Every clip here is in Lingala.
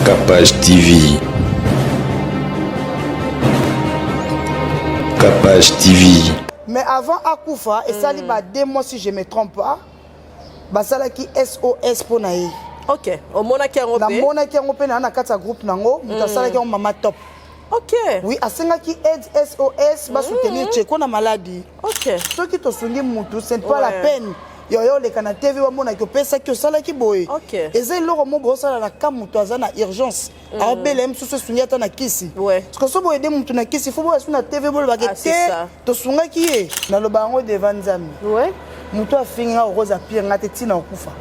Capage TV. Capage TV. Mais avant akufa esali ba deux mois si je me trompe pas basalaki SOS mpo na ye. Ok, omonaki yango mpe? Namonaki yango mpe na na kati ya groupe nango moto asalaki yango mama top. Ok. Oui, asengaki aide SOS basoutenir Tcheko na maladi. Ok. Soki tosungi mutu, ce n'est pas la peine yoyo oleka na TV bamonaki opesaki osalaki boye. Ok. Eza eloko mo bosala na ka moto aza na urgence. Aobela ye mosusu esungi ata na kisi. Parce que so boyede motu na kisi, fo boya su na TV bolobaka Ah, c'est te ça. tosungaki ye. Naloba yango devant Nzambe. Moto afingi nga okoza pire nga te ntina okufa.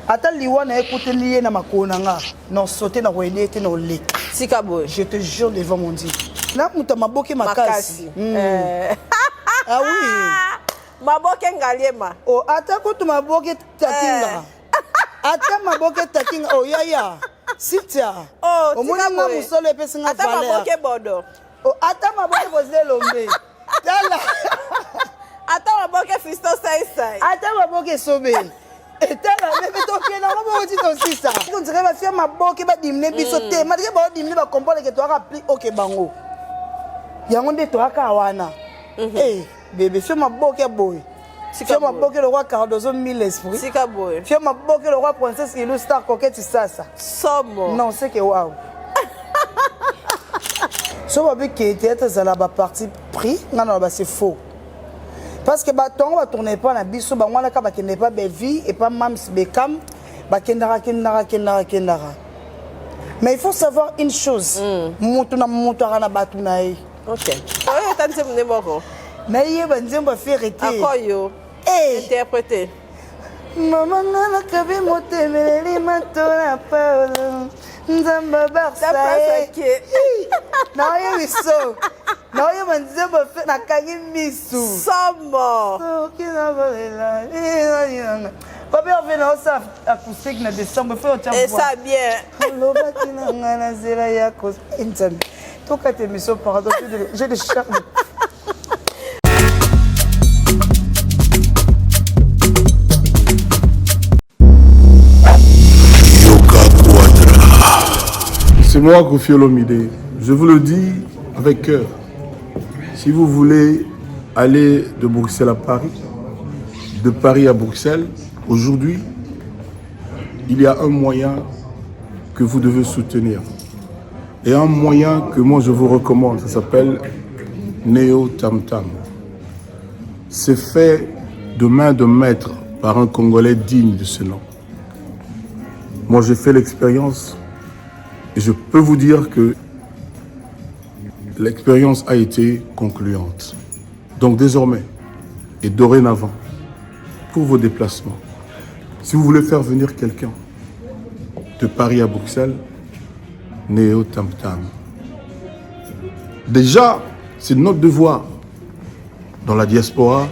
Ata liwa na ye ekuteli ye na makolo na nga, na osote na koyede ye te na oleka. Tika boye. Je te jure devant mon Dieu. Na moto ya maboke makasi. Makasi. Ah oui. Maboke ngaliema. Oh, ata kutu maboke takinga. Ata maboke takinga. Oh, yaya. Cynthia. Oh, omoni tika nga boye. mosolo epesi nga Ata valeur. maboke bodo. Oh, ata maboke bozile lombe. Tala. Ata maboke fisto sai sai. Ata maboke sobe. Etala bebe tokenda ngo bongo ti tosisa. On dirait ba fia maboke ba dimine biso te. Malgré ba dimine ba comprendre que toaka plus haut que bango. Yango nde toaka wana. Eh, bébé fia maboke ya boye. Tika Fia boye. maboke le roi Cardozo mille esprits. Tika boye. Fia maboke le roi princesse Ilou star coquette sasa. Somo. Non, c'est que waouh. So babi ke théâtre ezala ba parti pris, nga na ba c'est faux. Parce que bato yango batourne epa na biso, bango wana kaka bakende epa Bellevue, epa Mams Beckham, bakendaka kendaka kendaka kendaka. Mais il faut savoir une chose, moto na moto aka na bato na ye. Ok. Oyo ata nzembo nde moko. Nayeba nzembo ya Ferre te. Akoyo. Eh. Interpréter. Mama nga nakabi motema eleli matola Paulo Nzambe Barça ye. Naoyebi so. Naoyeba nzembo ya Ferre nakangi misu. Somo. Soki nakolela. Papi Hervé naosala acoustique na décembre, faut otia Et voix. ça bien. Alobaki na nga na nzela ya kos. Eh, Nzambe. Tokata émission pardon, j'ai des charmes. C'est moi, Koffi Olomide. Je vous le dis avec cœur. Si vous voulez aller de Bruxelles à Paris, de Paris à Bruxelles, aujourd'hui, il y a un moyen que vous devez soutenir. Et un moyen que moi je vous recommande, ça s'appelle Neo Tam Tam. C'est fait de main de maître par un Congolais digne de ce nom. Moi j'ai fait l'expérience et je peux vous dire que l'expérience a été concluante. Donc désormais et dorénavant, pour vos déplacements, si vous voulez faire venir quelqu'un de Paris à Bruxelles, Neo Tam Tam. Déjà, c'est notre devoir dans la diaspora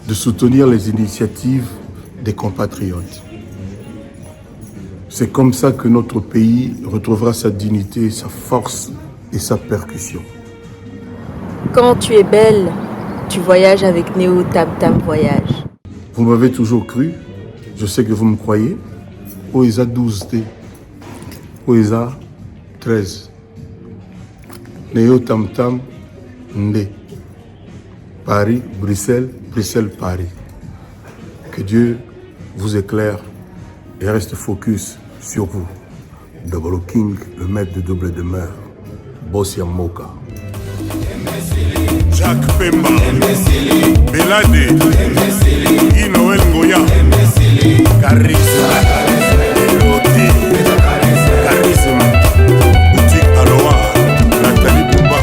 de soutenir les initiatives des compatriotes. C'est comme ça que notre pays retrouvera sa dignité, sa force et sa percussion. Quand tu es belle, tu voyages avec Neo Tam Tam Voyage. Vous m'avez toujours cru, je sais que vous me croyez. Oeza 12T, Oeza 13. Neo Tam Tam Ndé. Paris, Bruxelles, Bruxelles, Paris. Que Dieu vous éclaire et reste focus sur vous. Double King, le maître de double demeure. Bossia Moka. Jacques Pemba, Belade, Guy Noël Ngoya, Charisme, Elote, Charisme, Boutique Aloha, Nathalie Bouba.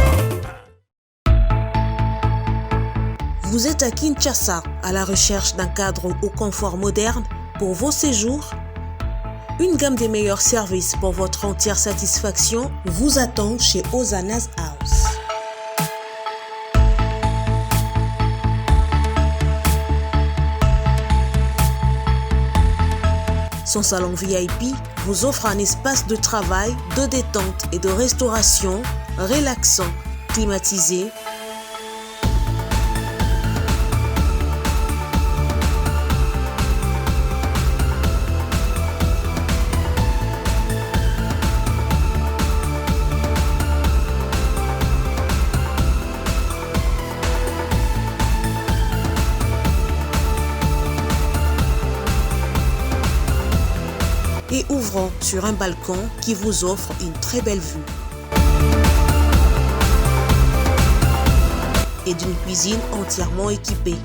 Vous êtes à Kinshasa, à la recherche d'un cadre au confort moderne pour vos séjours? Une gamme des meilleurs services pour votre entière satisfaction vous attend chez Ozana's House. Son salon VIP vous offre un espace de travail, de détente et de restauration relaxant, climatisé. Ouvrant sur un balcon qui vous offre une très belle vue. Et d'une cuisine entièrement équipée.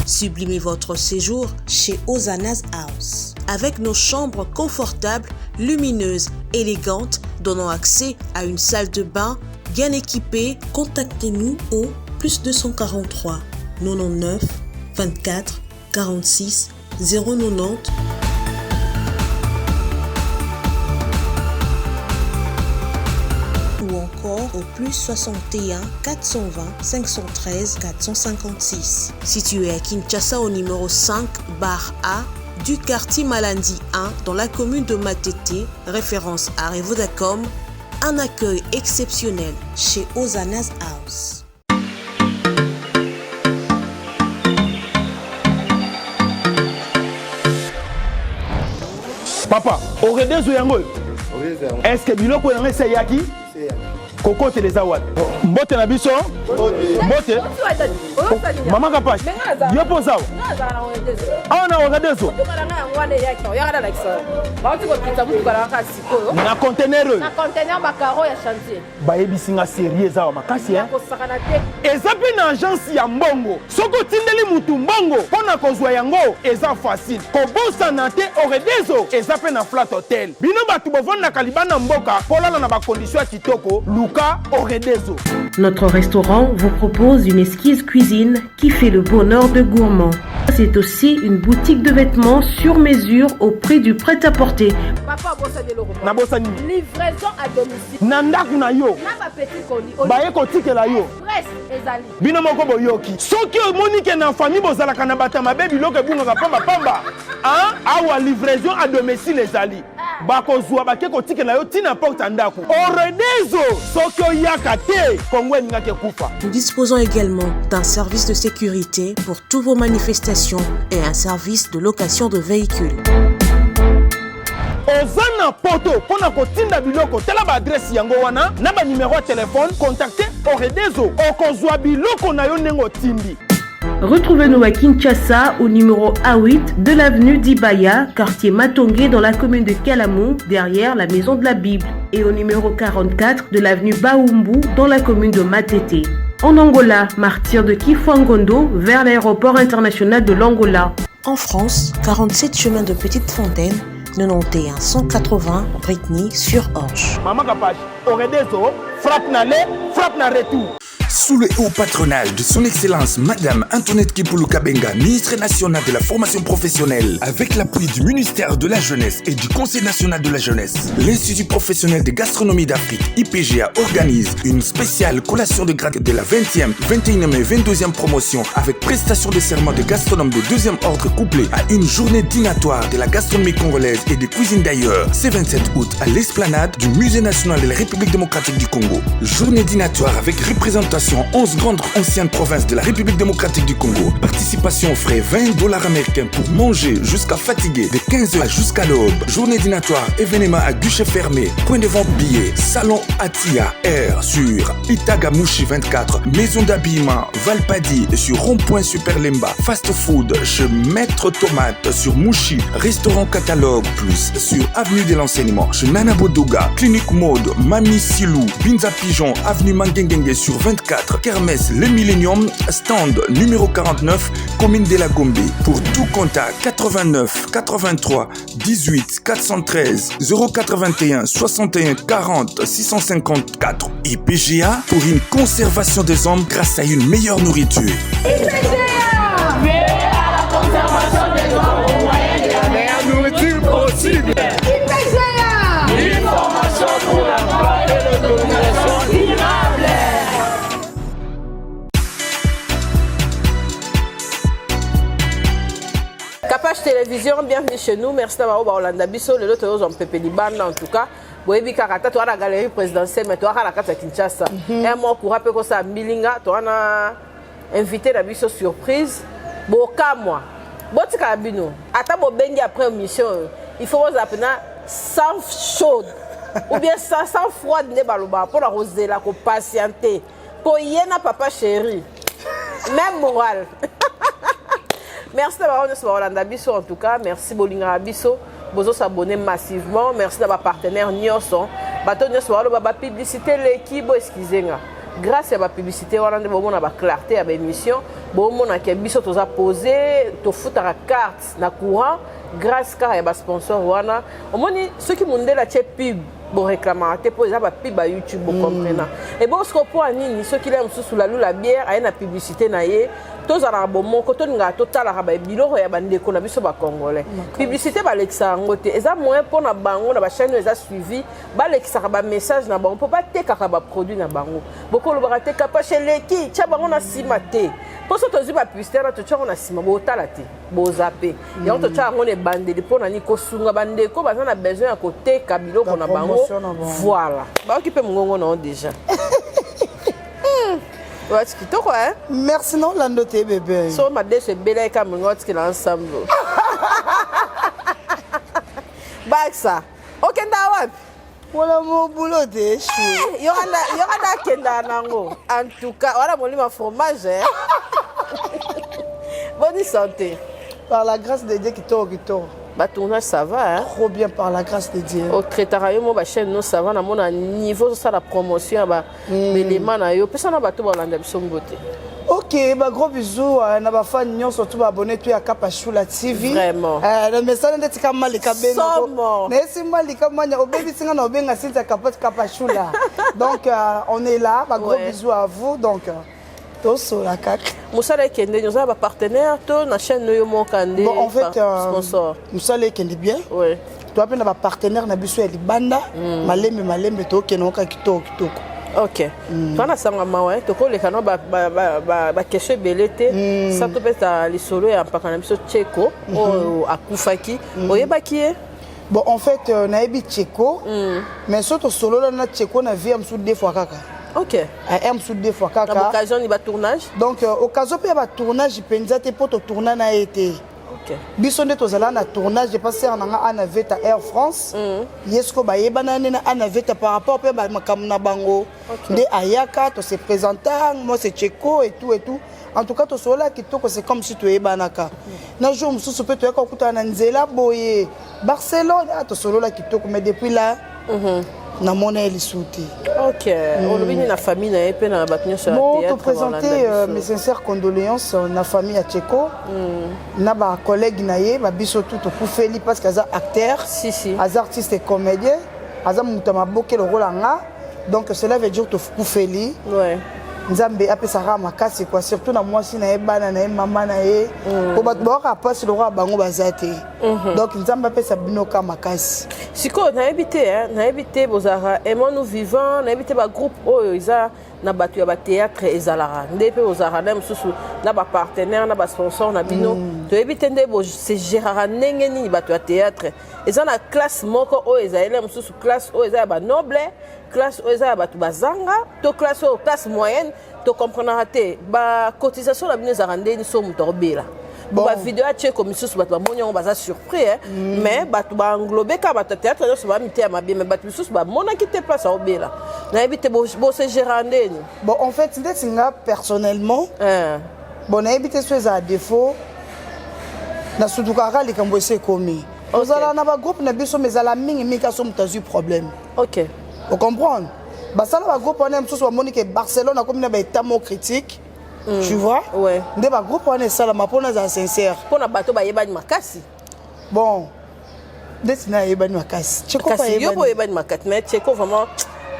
Sublimez votre séjour chez Ozana's House. Avec nos chambres confortables, lumineuses, élégantes, donnant accès à une salle de bain bien équipée, contactez-nous au plus 243 99 24 46 090 ou encore au plus 61 420 513 456. Situé à Kinshasa au numéro 5 bar A du quartier Malandi 1 dans la commune de Matete, référence à Revodacom, un accueil exceptionnel chez Ozana's House. Papa, oredezo yango oyo est-ce que biloko yango esi eyaki kokotela eza wapi mbote na biso mbote mama kapash yo mpo ozawa awa na oredezo na contener oyo Bayebisi nga serie eza awa makasi hein. Kosakana te. Eza pe na agence ya mbongo soki otindeli mutu mbongo pona kozua yango eza facile kobosana te oredezo eza pe na flat hotel bino batu bovandaka libanda mboka polala na ba condition ya kitoko luka oredezo. Notre restaurant vous propose une esquisse cuisine qui fait le bonheur de gourmands. C'est aussi une boutique de vêtements sur mesure au prix du prêt-à-porter. Papa obosani eloko moko. Nabosani nini? Livraison à domicile. Na ndako na yo. Na ba petits colis. Baye kotikela yo. Express ezali. Bino moko boyoki. Soki omoni ke na famille bozalaka na bato ya mabe biloko ebungaka pamba pamba. Hein? Awa livraison à domicile ezali. Bakozua bake kotikela yo ti na porte ya ndako. Oredezo soki oyaka te Congo elingaki ekufa. Nous disposons également d'un service de sécurité pour toutes vos manifestations et un service de location de véhicules. Oza na poto mpo na kotinda biloko tala ba adresse yango wana na ba numero ya telefone contacte Oredezo okozua biloko na yo ndenge otindi. Retrouvez-nous à Kinshasa au numéro A8 de l'avenue d'Ibaya, quartier Matongé dans la commune de Kalamu, derrière la maison de la Bible, et au numéro 44 de l'avenue Baumbu dans la commune de Matete. En Angola, martyr de Kifuangondo vers l'aéroport international de l'Angola. En France, 47 chemin de Petite Fontaine, 91 180 Brittany sur Orge. Maman Kapash, Oredezo, frappe na aller, frappe na retour. Sous le haut patronage de son Excellence Madame Antoinette Kipulu Kabenga, ministre nationale de la formation professionnelle, avec l'appui du ministère de la Jeunesse et du Conseil national de la Jeunesse, l'Institut professionnel de gastronomie d'Afrique, IPGA, organise une spéciale collation de grade de la 20e, 21e et 22e promotion avec prestation de serment de gastronomes de deuxième ordre couplée à une journée dînatoire de la gastronomie congolaise et des cuisines d'ailleurs. C'est 27 août à l'esplanade du Musée national de la République démocratique du Congo. Journée dînatoire avec représentation 11 grandes anciennes provinces de la République démocratique du Congo. Participation aux frais 20 dollars américains pour manger jusqu'à fatiguer de 15h jusqu'à l'aube. Journée dînatoire, événement à guichet fermé. Point de vente billets, salon Atia R sur Itagamushi 24, maison d'habillement Valpadi sur rond-point Super Lemba, fast food chez Maître Tomate sur Mouchi, restaurant Catalogue Plus sur avenue de l'enseignement, chez Nana Bodoga, clinique mode Mami Silou, Binza Pigeon, avenue Mangengenge sur 24, Kermesse Le Millennium, stand numéro 49, commune de la Gombe. Pour tout contact, 89 83 18 413 081 61 40 654 IPGA pour une conservation des hommes grâce à une meilleure nourriture. IPGA à la conservation des hommes au moyen de la meilleure nourriture possible. IPGA Une formation pour l'emploi et l'autonomisation durable. Capache Télévision, bienvenue chez nous. Merci d'avoir Olanda biso. Lelo tozo mpepe libanda en tout cas. Boyebi kaka ata toza na galerie présidentielle mais toza kaka na kati ya Kinshasa. Un mois courant mpe kosala mbilinga toza na invité na biso surprise bokamwa botikala bino ata bobengi après émission oyo il faut bozala mpena sans chaude. Ou bien ça sang froide nde balobaka mpo na kozela kopatiente mpo ye na papa chéri même moral. Merci na bango nyonso bakolanda biso. En tout cas, merci, bolingaka biso, bozosabonner massivement. Merci na bapartenaire nyonso, bato nyonso baloba bapublicité leki, bo excuse nga. Grâce ya bapublicité wana nde bomona baclarté ya baémission, bomonaka biso toza posé, tofutaka carte na courant grâce kaka ya basponsor wana. Omoni, soki mondele atie pub, boréclamaka te mpo eza bapub ya YouTube, bocomprena. Ebongo siko mpo ya nini soki la mosusu lalu la bière aye na publicité na ye? Tozalaka bomoko, tolingaka totalaka biloko ya bandeko na biso bacongolais. Publicité balekisaka yango te, eza moyen mpo na bango na bachaîne oyo eza suivi, balekisaka bamessage na bango mpo batekaka baproduit na bango. Bokolobaka te kapashe eleki, tia bango na nsima te, mpo so tozwi bapublicité wana, totia yango na nsima, botala te, boza pe yango. Totia yango na ebandeli mpo na nini? Kosunga bandeko baza na besoin ya koteka biloko na bango. Promotion na bango. Voilà, bayoki mpe mongongo na yo déjà. Wati kitoko, eh? Merci, naolanda te, bébé. So madeso ebelaki kaka molingo otikela ensemble. Bakisa okenda wapi? Wala mobulo te. Yokanda akendaka nango. En tout cas, wana molimo fromage, eh? Bonne santé? Par la grâce de Dieu, kitoko kitoko. Batournage, ça va, hein? Trop bien, par la grâce de Dieu. Otraitaka yo mo bachaîne no, ça va. Namona niveau ozosala promotion ya baelema na yo. Pesa na bato balanda biso mbote. Ok, ba gros bisous na bafan nyonso, tout baabonné tout ya Kapashula TV. Vraiment. Na mesana nde tika malika bengo. Somo. Nayesi malika manya obebisi nga na obenga Cynthia Kapashula. Donc on est là, ba gros bisous à vous. Donc tosola kaka. Mosala ekende nini? Oza na bapartenaire to na chaîne oyo moka nde? Bon, en fait, sponsor. Mosala ekende bien. Toa mpe na bapartenaire na biso ya libanda. Malembe malembe tokende oka kitoko kitoko. Ok, toa na sanga mawa, tokoleka no baquestion ebele te. Sa topesa lisolo ya mpaka na biso Tcheko oyo akufaki. Oyebaki ye? Bon, en fait, nayebi Tcheko, mais so tosolola na Tcheko na vie ya mosusu deux fois kaka. Ya mosusu deux fois Na kaka. Occasion ni batournage? Donc occasion mpe ya batournage mpenza te, mpo totourna na ye te. Biso nde tozala na tournage epa sere na nga Ana Veta, Air France. Ye sikoyo bayebana nde na Ana Veta par rapport mpe makambo na bango nde ayaka tose présenta: moi, c'est Tcheko, et tout et tout. En tout cas, tosolola kitoko, c'est comme si toyebanaka. Na jour mosusu mpe toyaka kokutana na nzela boye Barcelone, ah, tosolola kitoko, mais depuis là namona ye lisusu te. Ok, olobi nini na famille na ye mpe na bato nyonso ya Bon, théâtre? toprésente mes sincères condoléances na famille ya Tcheko, na bacollègue na ye, babiso tu tokufeli, parce que aza acteur, si, si. Aza artiste et comédien, aza moto ya maboke lokola nga. Donc cela veut dire tokufeli. Nzambe apesaka makasi quoi, surtout na mwasi na ye, bana na ye, mama na ye, po bato baoka mpasi lokola bango baza te. Donc Nzambe apesa bino ka makasi. Sikoyo nayebi te, hein, nayebi te bozalaka Aimons nous vivant, nayebi te bagroupe oyo eza na bato ya bathéâtre ezalaka nde mpe bozalaka na mosusu na bapartenaire na basponsor na bino. Toyebi te nde bosegéraka ndenge nini. Bato ya théâtre eza na classe moko oyo ezali na mosusu, classe oyo eza ya banoble, classe oyo eza ya bato bazanga, to classe oyo classe moyenne. Tocomprenaka te bacotisation na bino ezalaka ndeni. So moto akobela, bon. Bavideo ya Tcheko misusu, bato bamoni yango, baza surpris, eh? Mais bato baenglobe kaka bato ya théâtre nyonso bamite ya mabe, mais bato misusu bamonaki te place aobela. Nayebi te bosegéra ndeni. Bon, en fait, ndeti nga personnellement, bon, nayebi te so ezala défaut, nasutukaka likambo esi ekomi. Tozala na bagroupe na biso, mais ezala mingimingi kaso moto azwi problème. Ocomprendre, basala bagroupe wana mosusu, bamoni ke Barcelone akomi na baétat mo critique, tu vois, nde bagroupe wana esalama. Mpona ezala sincère, mpona bato bayebani makasi. Bon, ndeti na ayebani makasi. Tcheko mpe Kasi yo ayebani. mpo oyebani makasi, mais Tcheko vraiment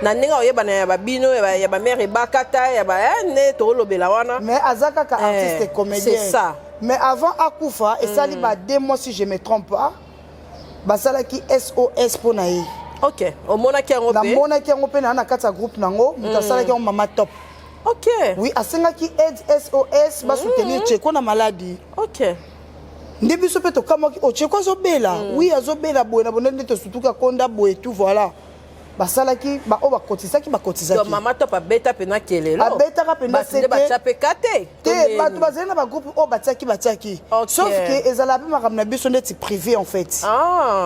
na ndenge oyebana ya babino, ya bamare ebakata ya ba nde toolobela wana. Mais aza kaka artiste et comédien. C'est ça. Mais avant akufa, esali ba 2 mois si je me trompe pas, basalaki SOS mpo na ye. Ok, omonaki yango mpe? Namonaki yango mpe naa na kati ya groupe nango. Moto asalaki yango, Mama Top. Oui, asengaki aide, SOS, basoutenir Tcheko na maladie. Nde biso mpe tokamwaki: o Tcheko azobela? Oui, azobela boye na boye. Nde tosutuki akonda boye, tout, voilà. Basalaki baoyo bakotisaki, bakotisaki. Donc mama Top abeta mpena kelelo. Abetaka mpenza. Bato nde batya mpe ka te. Te, bato bazali na bagroupe oyo batiaki, batiaki, sauf ke ezala mpe makambo na biso ndeti privé en fait.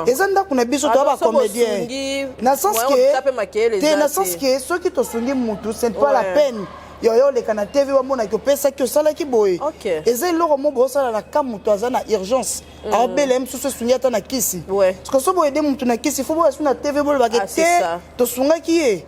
Eza ndako na biso, toya bacomédien, na sens ke te, na sens ke soki tosungi mutu, ce n'est pas la peine yoyo oleka na TV, bamonaki opesaki, osalaki boye. Eza eloko mo bosala na ka moto aza na urgence, aobela ye mosusu, esungi ata na kisi. Parce que so boyede motu na kisi, fo boya su na TV bolobake te tosungaki ye.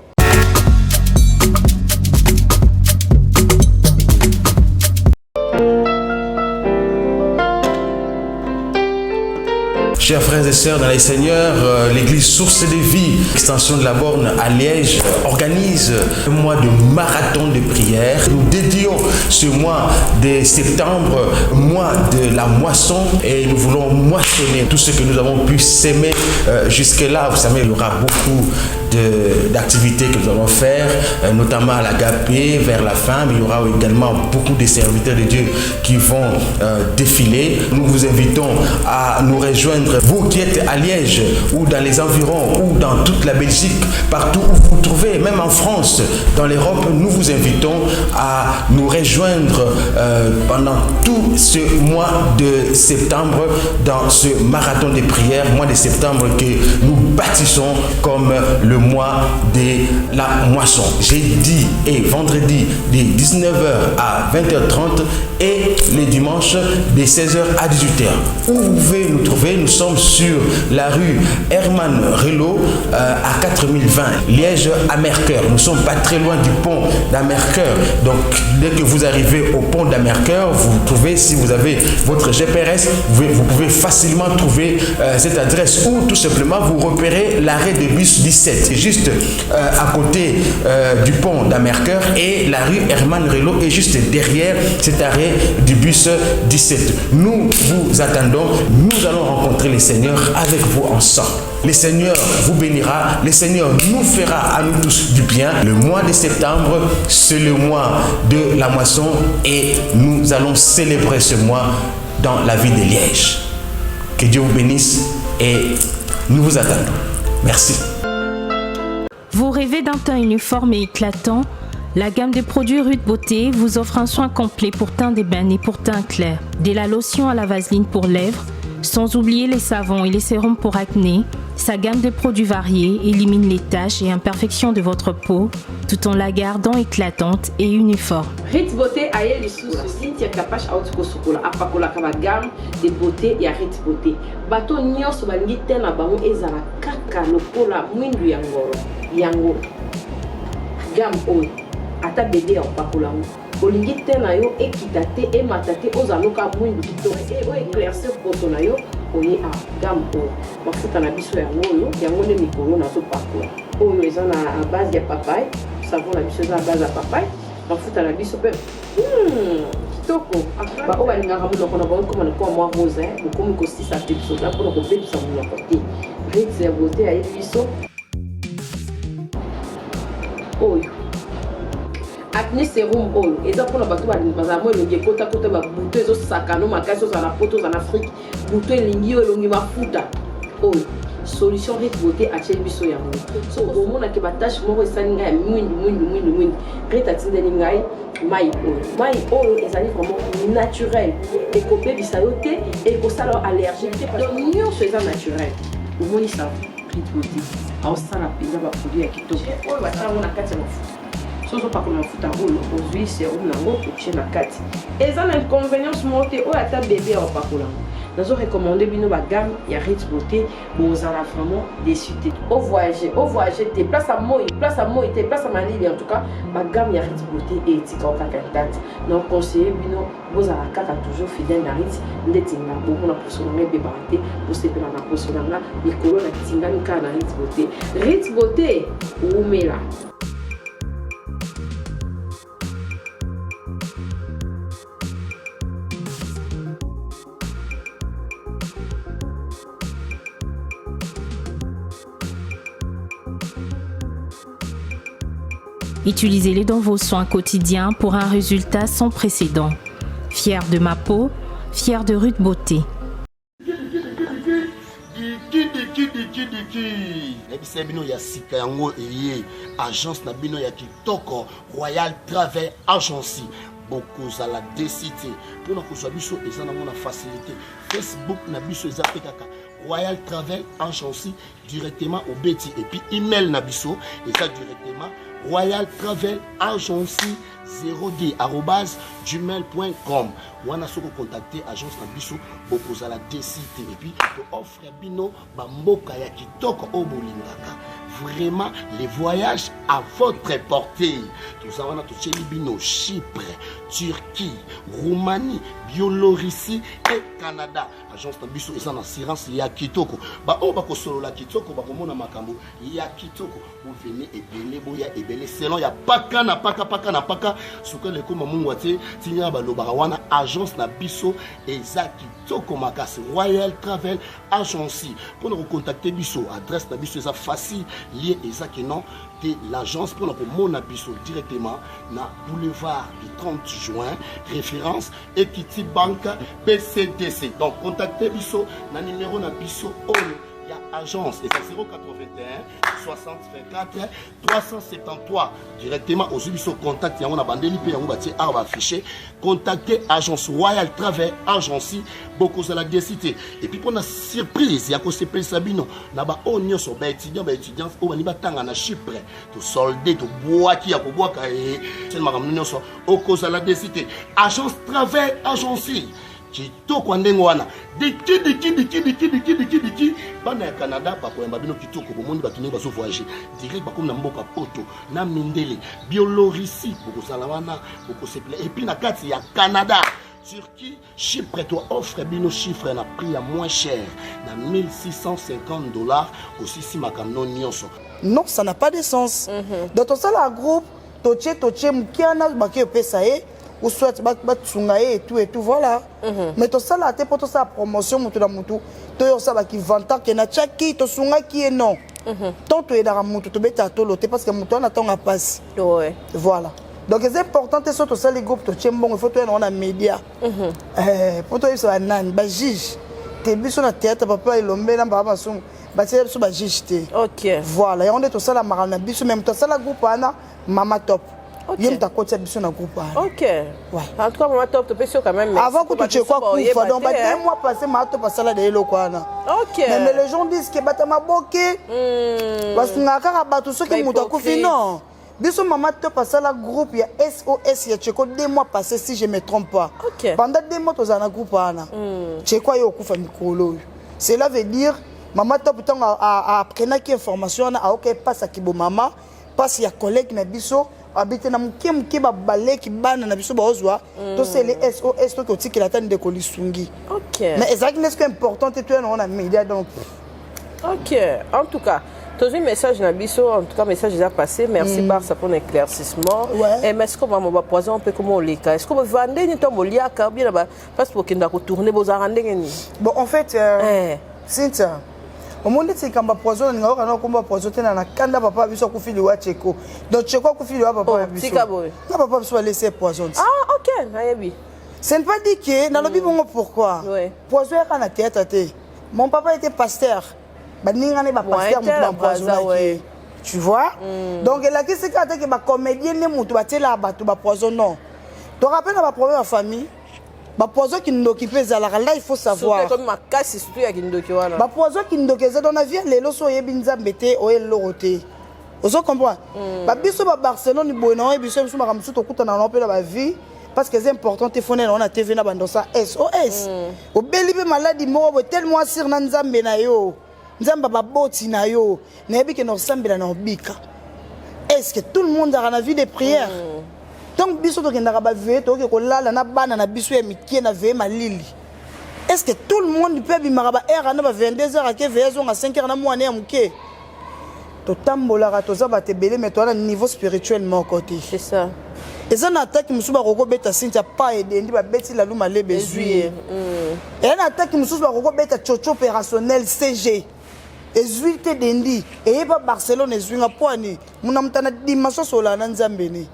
Chers frères et sœurs dans les Seigneurs, l'église Source de Vie, extension de la Borne à Liège, organise un mois de marathon de prière. Nous dédions ce mois de septembre, mois de la moisson, et nous voulons moissonner tout ce que nous avons pu semer jusque-là. Vous savez, il y aura beaucoup d'activités que nous allons faire, notamment à l'Agapé vers la fin, mais il y aura également beaucoup de serviteurs de Dieu qui vont défiler. Nous vous invitons à nous rejoindre, vous qui êtes à Liège ou dans les environs ou dans toute la Belgique, partout où vous vous trouvez, même en France, dans l'Europe, nous vous invitons à nous rejoindre pendant tout ce mois de septembre dans ce marathon de prières, mois de septembre que nous bâtissons comme le mois de la moisson. Jeudi et vendredi de 19h à 20h30 et les dimanches de 16h à 18h. Où vous pouvez nous trouver, nous sommes sur la rue Herman Relo à 4020 Liège à Mercœur. Nous ne sommes pas très loin du pont d'Amercœur. Donc dès que vous arrivez au pont d'Amercœur, vous trouvez, si vous avez votre GPS, vous pouvez facilement trouver cette adresse ou tout simplement vous repérez l'arrêt de bus 17, juste à côté du pont d'Amercœur, et la rue Herman Relo est juste derrière cet arrêt du bus 17. Nous vous attendons, nous allons rencontrer le Seigneur avec vous ensemble. Le Seigneur vous bénira, le Seigneur nous fera à nous tous du bien. Le mois de septembre, c'est le mois de la moisson et nous allons célébrer ce mois dans la ville de Liège. Que Dieu vous bénisse et nous vous attendons. Merci. Vous rêvez d'un teint uniforme et éclatant? La gamme de produits Ruth Beauté vous offre un soin complet pour teint d'ébène et pour teint clair. De la lotion à la vaseline pour lèvres, sans oublier les savons et les sérums pour acné, sa gamme de produits variés élimine les taches et imperfections de votre peau tout en la gardant éclatante et uniforme. Ruth Beauté aye lisusu. Cynthia Kapash auti kosukola, apakolaka bagamme de beauté ya Ruth Beauté. Bato nyonso balingi te na bango ezala kaka lokola mwindu ya ngolo. Yango gamme oyo, ata bebe ya kopakola yango, olingi te na yo ekita te, emata te, ozala loka mwindu kitoko e oyo éclaircir poso na yo, oye a gamme oyo. Mafuta na biso yango oyo, yango nde mikolo nazopakola. Oyo eza na base ya papaye, savon na biso eza na base ya papaye, mafuta na biso mpe kitoko. Baoyo balingaka monoko na bango ekoma lokola mwa rose, bokomi kosisa pepsoda mpona kobebisa monoko te. Ruth ya Beauté ayebi biso oyo acné sérum oyo eza mpona bato bazala mwa elongi ekotakota, babuto ezosakano makasi, ozala na Poto, ozala na Afrique, buto elingi yo elongi mafuta, oyo solution Ruth Beauté atieli biso yango. So omonake batache moko esali ngai ya mwindu mwindu mwindu mwindu, Ruth atindeli ngai mai oyo. Mai oyo ezali vraiment naturel, ekobebisa yo te, ekosala yo allergique te, donc nyonso eza naturel. Omoni savon Ruth Beauté aosala mpenza baproduit ya kitoko oyo batia yango na kati ya mafuta. So ozopakola mafuta oyo, ozwi sérum nango, otie na kati, eza na inconvénience moko te. Oyo ata bebe ya opakola yango. Nazo recommande bino bagamme ya Ruth Beauté, bozala vraiment déçu te. Ovoyage, ovoyage te, place ya moi, place ya moi te, place ya malili, en tout cas bagamme ya Ruth Beauté etika kaka intact. Na conseille bino, bozala kaka toujours fidèle na Ruth. Ndeti nga, bomona poso na nga ebebaka te, bosepela na poso na nga. Mikolo natingami kaka na Ruth Beauté. Ruth Beauté, wumela. Utilisez-les dans vos soins quotidiens pour un résultat sans précédent. Fier de ma peau, fier de Ruth Beauté. diki nayebisa bino ya sika yango eye agence na bino ya kitoko Royal Travel Agency bokozala desi te mpo na kozwa biso eza nango na facilité Facebook na biso eza mpe kaka Royal Travel Agency directement obeti et puis email na biso eza directement Royal Travel Agency 0d arobase gmail.com wana soki ocontacte agence na biso bokozala desi te et puis toofre bino bamboka ya kitoko oyo bolingaka vraiment les voyages à votre portée toza wana totyeli bino chypre turquie roumanie biélorussie et canada agence na biso eza na assurance ya kitoko baoyo bakosolola kitoko bakomona makambo ya kitoko bovene ebele boya ebele selon ya paka na paka paka na paka sukali ekoma mungwa te tinya balobaka wana agence na biso eza kitoko makasi royal travel agency mpo na kocontacte biso adresse na biso eza facile lie eza ke non te l'agence mpo na komona biso directement na boulevard du 30 juin référence Equity Bank PCDC. Donc contactez biso na numéro na biso oyo ya agence eza 081 60 24 373 directement ozwi biso contact yango na bandeli mpe yango batie awa baaffiche contacte agence royal travel agency bokozala desi te epuis mpona surprise ya kosepelisa bino na baoyo nyonso baétudiant baétudiante oyo balingi batanga na chypre tosolde tobwaki ya kobwaka e makambo nyonso okozala desi te agence travel agency kitoko ya ndenge wana diki diki diki diki diki diki diki bana ya canada bakoyamba bino kitoko bomoni bato ndenge bazo voyage direct bakomi na mboka poto na mindele biolorisi bokozala wana bokosepela epuis na kati ya canada turquie chypre to offre bino chiffre na prix ya moins cher na 1650 dollars osisi makambo nyonso non ça n'a pas de sens mm -hmm. donc tosala groupe totie totie moke wana bake opesa ye ou soit basunga ye etout etout voilà mm -hmm. mais tosala te mpo tosala promotion motu na motu toyo osala bakivanta ke natiaki tosungaki ye non mm -hmm. tant toyedaka motu tobetaka tolo te parce que motu wana ntango apasi ouais. voilà donc eza important te so tosali groupe totie mbongo ifo toya nango na média mpo mhm. eh, toyebisa banani bajuge te biso na théâtre papa elombe na baba masumu batiela biso bajuge te voilà yango nde tosala makambo na biso mais moto asala groupe wana mama top ye moto akotisa biso na groupe wana ok en tout cas mama top topesi yo quand même avant kutu tsheko akufa donc ba deux mois passé mama top asala de eloko wana ok mais les gens disent que bata maboke hmm. basungaka kaka bato soki moto akufi non biso mama top asala groupe ya sos ya tcheko deux mois passé si je me trompe pas okay. pendant deux mois tozala na groupe wana mm. tcheko aye okufa mikolo oyo cela veut dire mama top ntango aprenaki information wana aoka epasaki bomama mpasi ya collègue na biso abite na moke moke baleki bana na biso baozwa mm. tosele sos toki otikela ata ndeko lisungi okay. mais ezalaki nde soki important te toya nango na média donc ok en tout cas tozwi message na biso en tout cas message eza passé merci mm. barça mpona éclaircissement ouais. eh, mais siko bamo bapoison mpe koma oleka est ce que bova ndenge nini ntango boliaka bien na place bokenda kotourne bozalaka ndenge nini bon en fait euh, eh. cynthia omoni neti likambo ya poison nalinga yoka na kombo ya poison te na na kanda papa biso akufi liwa cheko donc cheko akufi liwa papa oh, biso na papa biso balesi poison ah ok nayebi ce n'est pas dit que nalobi mm. bongo pourquoi ouais. poison yaka na théâtre te mon papa était pasteur baninga ne bapasteur moto baempoisonnaki ye tu vois mm. donc elakisi kaka te ke bacomédien nde moto batielaka bato bapoison non toka mpe na baproblème ya famille bapoison kindoki mpe ezalaka là il faut savoir makasi surtout ya kindoki wana bapoison kindoki eza dans la vie lelo so oyebi nzambe te oye eloko te ozo comprendre mm. babiso ba barcelone boye na oyebi biso biso makambo mosusu tokutana nango mpe na bavie parce que eza important te fone nango na tv na bandosa sos mm. obeli mpe maladi moko boye tellement asire na nzambe na yo nzambe baboti na yo nayebi ke na osambela na obika est ce que tout le monde aka na vie de prière mm. ntango biso tokendaka baveye tokoki kolala na bana na biso ya mike na veye malili est ce que tout le monde mpe abimaka ba heure wana ba 22 heures ake veye azonga 5 heures na mwana ya moke totambolaka toza bato ebele mais toza na niveau spirituel moko te c'est ça eza na ataki mosusu bakoki kobeta cynthia pa edendi babeti lalu malebe ezwi ye mm. eza na ataki mosusu bakoki kobeta coco opérationnel cg ezwi te dendi eyeba barcelone ezwi nga mpo ani muna moto na dimension solaa na nzambe ne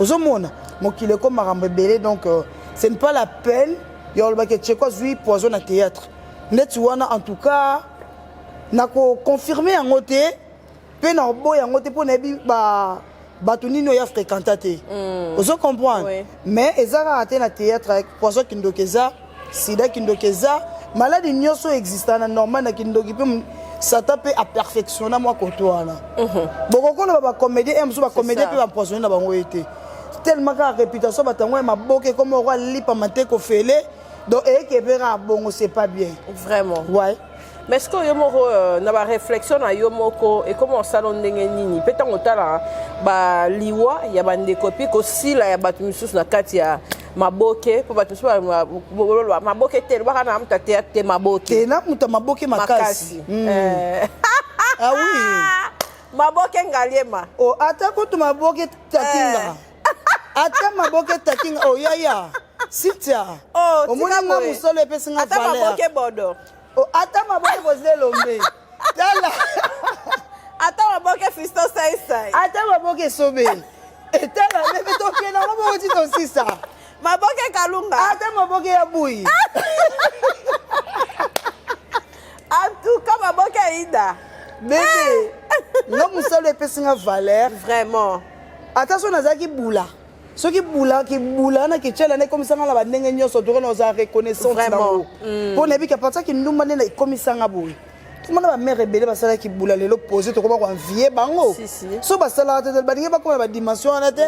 ozomona mokili eko makambo ebele donc euh, ce n'est pas la peine ya olobaki echeko azwi poison na théâtre neti wana en tout cas Nakoconfirme yango te mpe nakoboya yango te mpo nayebi bato nini oyo afréquenta te. Ozo comprendre? Oui. Mais eza kaka te na théâtre. Poison kindoki eza, sida kindoki eza, maladi nyonso exista na normal na kindoki mpe satan mpe aperfectionna mwa koto wana. Bokokoloba bacomédien e mosusu, bacomédien mpe baempoisonne na bango ye te, tellement kaka réputation bato yango ya maboke ekoma oko alipama te kofele. Donc eyeke mpe kaka bongo, c'est pas bien. Vraiment. Ouais. Mais ce que yo moko na baréflexion na yo moko, ekoma osala ndenge nini mpe ntango otala baliwa ya bandeko et puis kosila ya bato misusu na kati ya maboke, mpo bato mosusu boloba maboke te, lobaka na moto ateya te maboke? Te, na moto ya maboke makasi. Ah oui. Maboke ngaliema. Oh, ata kutu maboke takinga, ata maboke takinga. Oh yaya Cynthia. Oh, omoni nga mosolo epesi nga ata valeur. Maboke bodo. Oh, ata maboke bozile elombe, tala. Ata maboke Fiston Saisai. Ata maboke esobe, etala bebe, tokende yango bongo ti tosisa. Maboke Kalunga. Ata maboke ya bui. En tout cas, maboke Aida. Bebe, nga mosalo epesi nga valeur. Vraiment. Ata so nazalaki bula, soki bula kibula wana kitiala nde ekomisanga na bandenge nyonso, toka na ozala reconnaissante nango, mpo nayebi ke apartir kindumba nde ekomisanga boye. Tomona bamare ebele basalaki bula, lelo pose tokoma koenvie bango. So basalaka te, balingi bakoma na badimension wana te.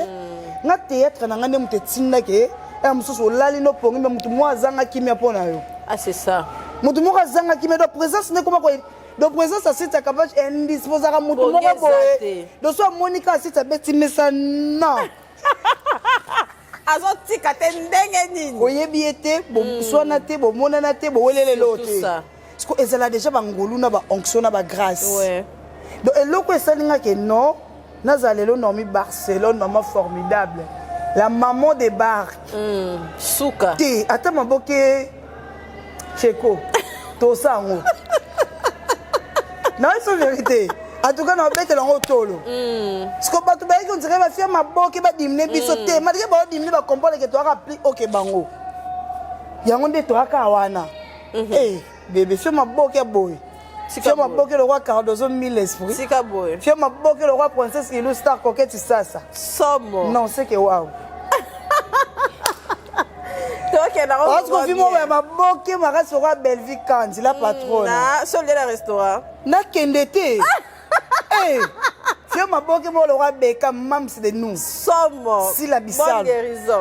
Nga théâtre na nga nde moto etindaki ya mosusu olali nopongi, me motu moko azanga kimia mpo na yo. Ah, c'est ça. Motu moko azanga kimia, donc présence nde koma. Donc présence asiti akabage indisposaka motu moko boye. Donc so amoni kaka asiti abeti mesa, non. Azotika te ndenge nini? Oyebi ye te, boswana te, bomonana te, bowelelelo te. Parce ezala déjà bangolu na baonction na bagrâce. Donc eloko esalinga ke non, nazala lelo Naomi Barcelone, maman formidable, la maman des barques. Suka. Te, ata maboke cheko tosa yango nayeso vérité. En tout cas naobetela yango tolo, parce que bato bayaki ondire bafia maboke badimine biso te, malgré baodimine, bacomprendre ke toyaka pli oke bango yango nde toyaka wana. Bebe, fio maboke ya boye, fio maboke lokwa Cardozo mille esprit. Sika boye. Fio maboke lokwa Princesse Ilu Star Coquette Sasa. Somo. Non, c'est que waouh. Tokenda. Parce que fi moko ya maboke makasi lokwa Bellevue Kandi la patronne. So lela restaurant. Nakende te. Fio maboke moko lokwa Beka Mams de nous. Somo. Sila Bisalo.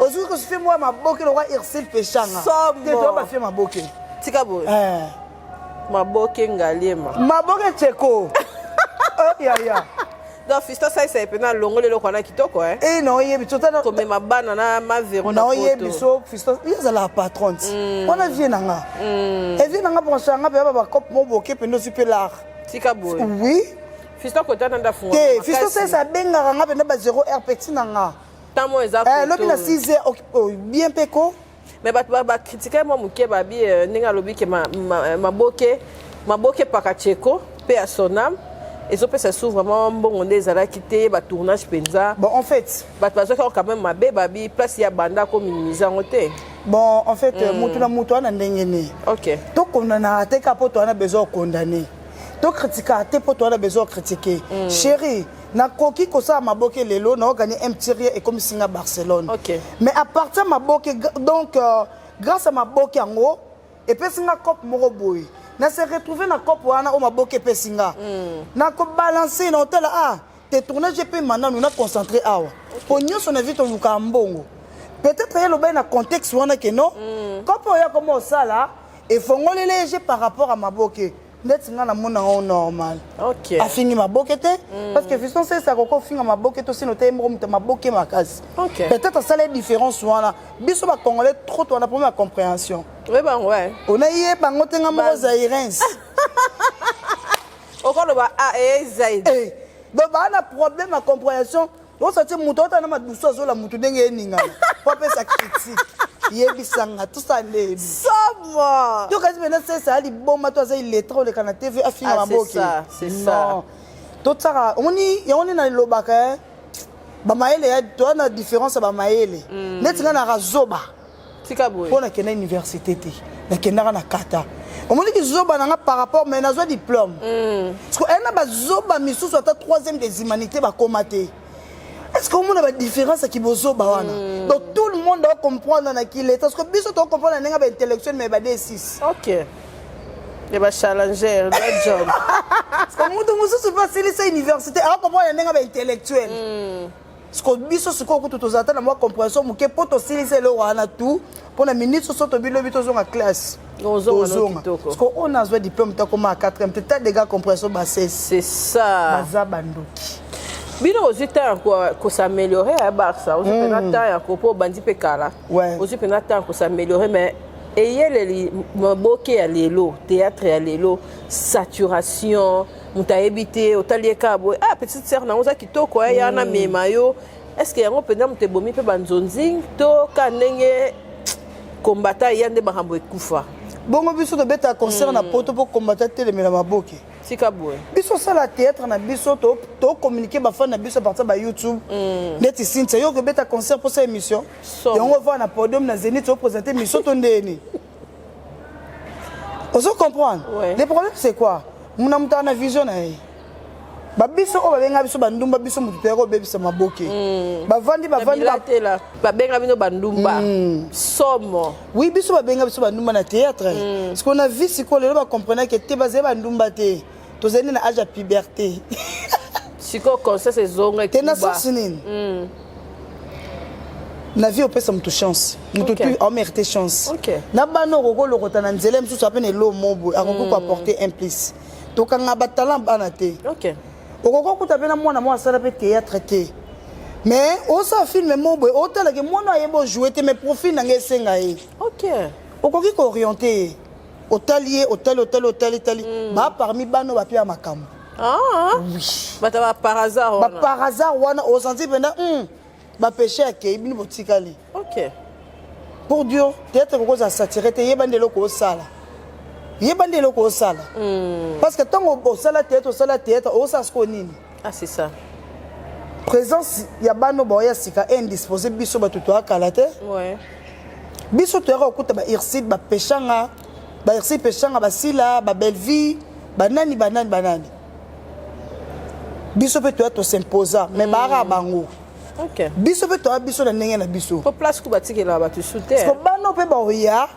Ozuki kosi moko ya maboke lokwa Ursile Peshanga. Somo. Te, toya bafio maboke. Tika boye. Maboke ngaliema. Maboke cheko. Oh, yaya. Donc Fiston Saisa mpena alongoli eloko wana kitoko. E naoyebi. Komema bana na mavero. Naoyebi so Fiston ye azalaka patron ti wana vie na nga, evie na nga branche yanga mpe bacope mo boke mpenza ozwi mpe lar. Tika boye. Oui. Fiston kota nanda fungola. Te, Fiston Saisa abengaka nga mpenza ba 0 heure petit na nga. Ntango eza. Lobi na 6 heures bien mpe ko. Mais bato bakritike mwa moke, babi ndenge alobi ke maboke maboke pakacheko mpe ya sonam ezopesa su vraiment mbongo nde ezalaki te, batournage mpenza. Bon, en fait, bato bazwaki yango quand même mabe, babi place ya banda kominimize yango te. Bon, en fait, motu na motu wana ndenge nini. Tokondanaka te kaka mpo towana besoin okondane, tokritikaka te mpo towana besoin okritike. Chéri, nakoki kosala maboke lelo, naoganye un petit rien, ekomisi nga Barcelone. Mais à partir maboke, donc grâce à maboke yango epesi nga cope moko boye, na se retrouve na cope wana oyo maboke epesi nga. Nakobalance na otala, ah te, tournage mpe mananu na concentré awa mpo nyonso na vie tolukaka mbongo. Peut-être ye lobai na contexte wana ke non, cope oyo akoma osala efongoleli ye par rapport à maboke. Ndeti nga namona yango normal. Afingi maboke te, parce que Fiston Sesa akoki ofinga maboke to sino te, ye moko moto maboke makasi. Peut-être asala ye différence wana. Biso bacongolais trop towana problème ya compréhension. Oyebango. Ona yeba yango te, nga moko zairens. Okoloba a e zaid. Donc baa na problème ya compréhension. Osati moto ota na madusu azola motu ndenge eningana po apesa critique, yebisanga tosala nde yebi. Somo. To kasi mpena Sesa ya liboma to aza illettré oleka na TV afinga maboke. Non, totiaka omoni yango nde nalobaka bamayele ya toya na différence ya bamayele. Neti ngai naka zoba Tika boye. Mpo nakenda université te, nakendaka na kata. Omoni kizoba na nga par rapport mais nazwa diplôme. Parce que ena bazoba misusu ata troisième des humanités bakoma te. Est-ce que omona ba différence ya kibozoba wana? Donc tout le monde doit comprendre na ki l'état. Parce que biso to comprendre na ndenge ba intellectuel mais ba D6. Ok. Ya ba challenger, ba job. Parce que mutu mosusu mpe asilisa université akokomprendre na ndenge ba intellectuel. Parce que biso sikoyo kutu tozala ata na mwa compréhension moke mpo tosilisa eloko wana tout mpo na minute soso tobilobi tozonga classe. Ozonga no kitoko. Parce que oyo nazwa diplôme te akoma ya 4e te ta dega compréhension bassesse. C'est ça. Baza bandoki. Bino ozwi temps ya kosaméliorer ya Barça, ozwi mpenza temps ya ko mpo obandi mpe kala. Ozwi mpenza temps ya kosaméliorer mais eyeleli maboke ya lelo, théâtre ya lelo, saturation, moto ayebi te, otali ye kaka boye, ah petite sœur nango oza kitoko, ya na mema yo. Est-ce que yango mpenza moto ebomi mpe banzonzing to ka ndenge kombata eya nde makambo ekufa? Bongo biso tobetaka concert na poto mpo kombata telemela maboke. Tika boye. Biso osala théâtre na biso tocommunique bafan na biso à partir ba YouTube. Neti Cynthia yo okobeta concert mposa émission. Yango ovanda na podium na Zénith oprésente émission to ndeni. Ozo comprendre? Ouais. Le problème c'est quoi? Muna moto na vision na ye. Babiso oyo babenga biso bandumba biso moto toyaka kobebisa maboke. Bavandi bavandi ba babenga bino bandumba. Somo. Oui, biso babenga biso bandumba na théâtre. Parce qu'on a vu sikoyo lelo bacomprenaki que te bazali bandumba te. Tozali na âge ya puberté. Sikoyo conscience ezonga Te na sens nini? Na vie opesa moto chance. Moto tu amérité chance. Na bana okoki kolokota na nzela mosusu apene elo mobo akoki koapporter un plus. Tokanga batalent bana te. Okoki kokuta mpe na mwana moko asala mpe théâtre te. Mais osala film mo boye otalake mwana ayeba ojoue te mais profil na ngai esenga ye. Okoki kooriente ye. Otali ye, otali, otali, otali, otali. Ba parmi bana oyo bapia makambo. Oui. Bato ba par hasard wana. Ba par hasard wana osanti mpenza bapeshe akei bino botikali. Pour dire théâtre kokozala saturé te yeba nde eloko osala. Yeba nde eloko osala. Parce que ntango osala théâtre osala théâtre osala sikoyo nini? Ah c'est ça. Présence ya bano baoya sika indisposé biso bato toyakala te. Biso toyaka kokuta ba Ursule ba Peshanga, ba Ursule Peshanga ba Sila, ba Bellevue, banani banani banani. Biso mpe toya tosimposa mais baaka bango. Biso mpe toya biso na ndenge na biso. Po place ku batikela bato su te. Parce que bano mpe baoya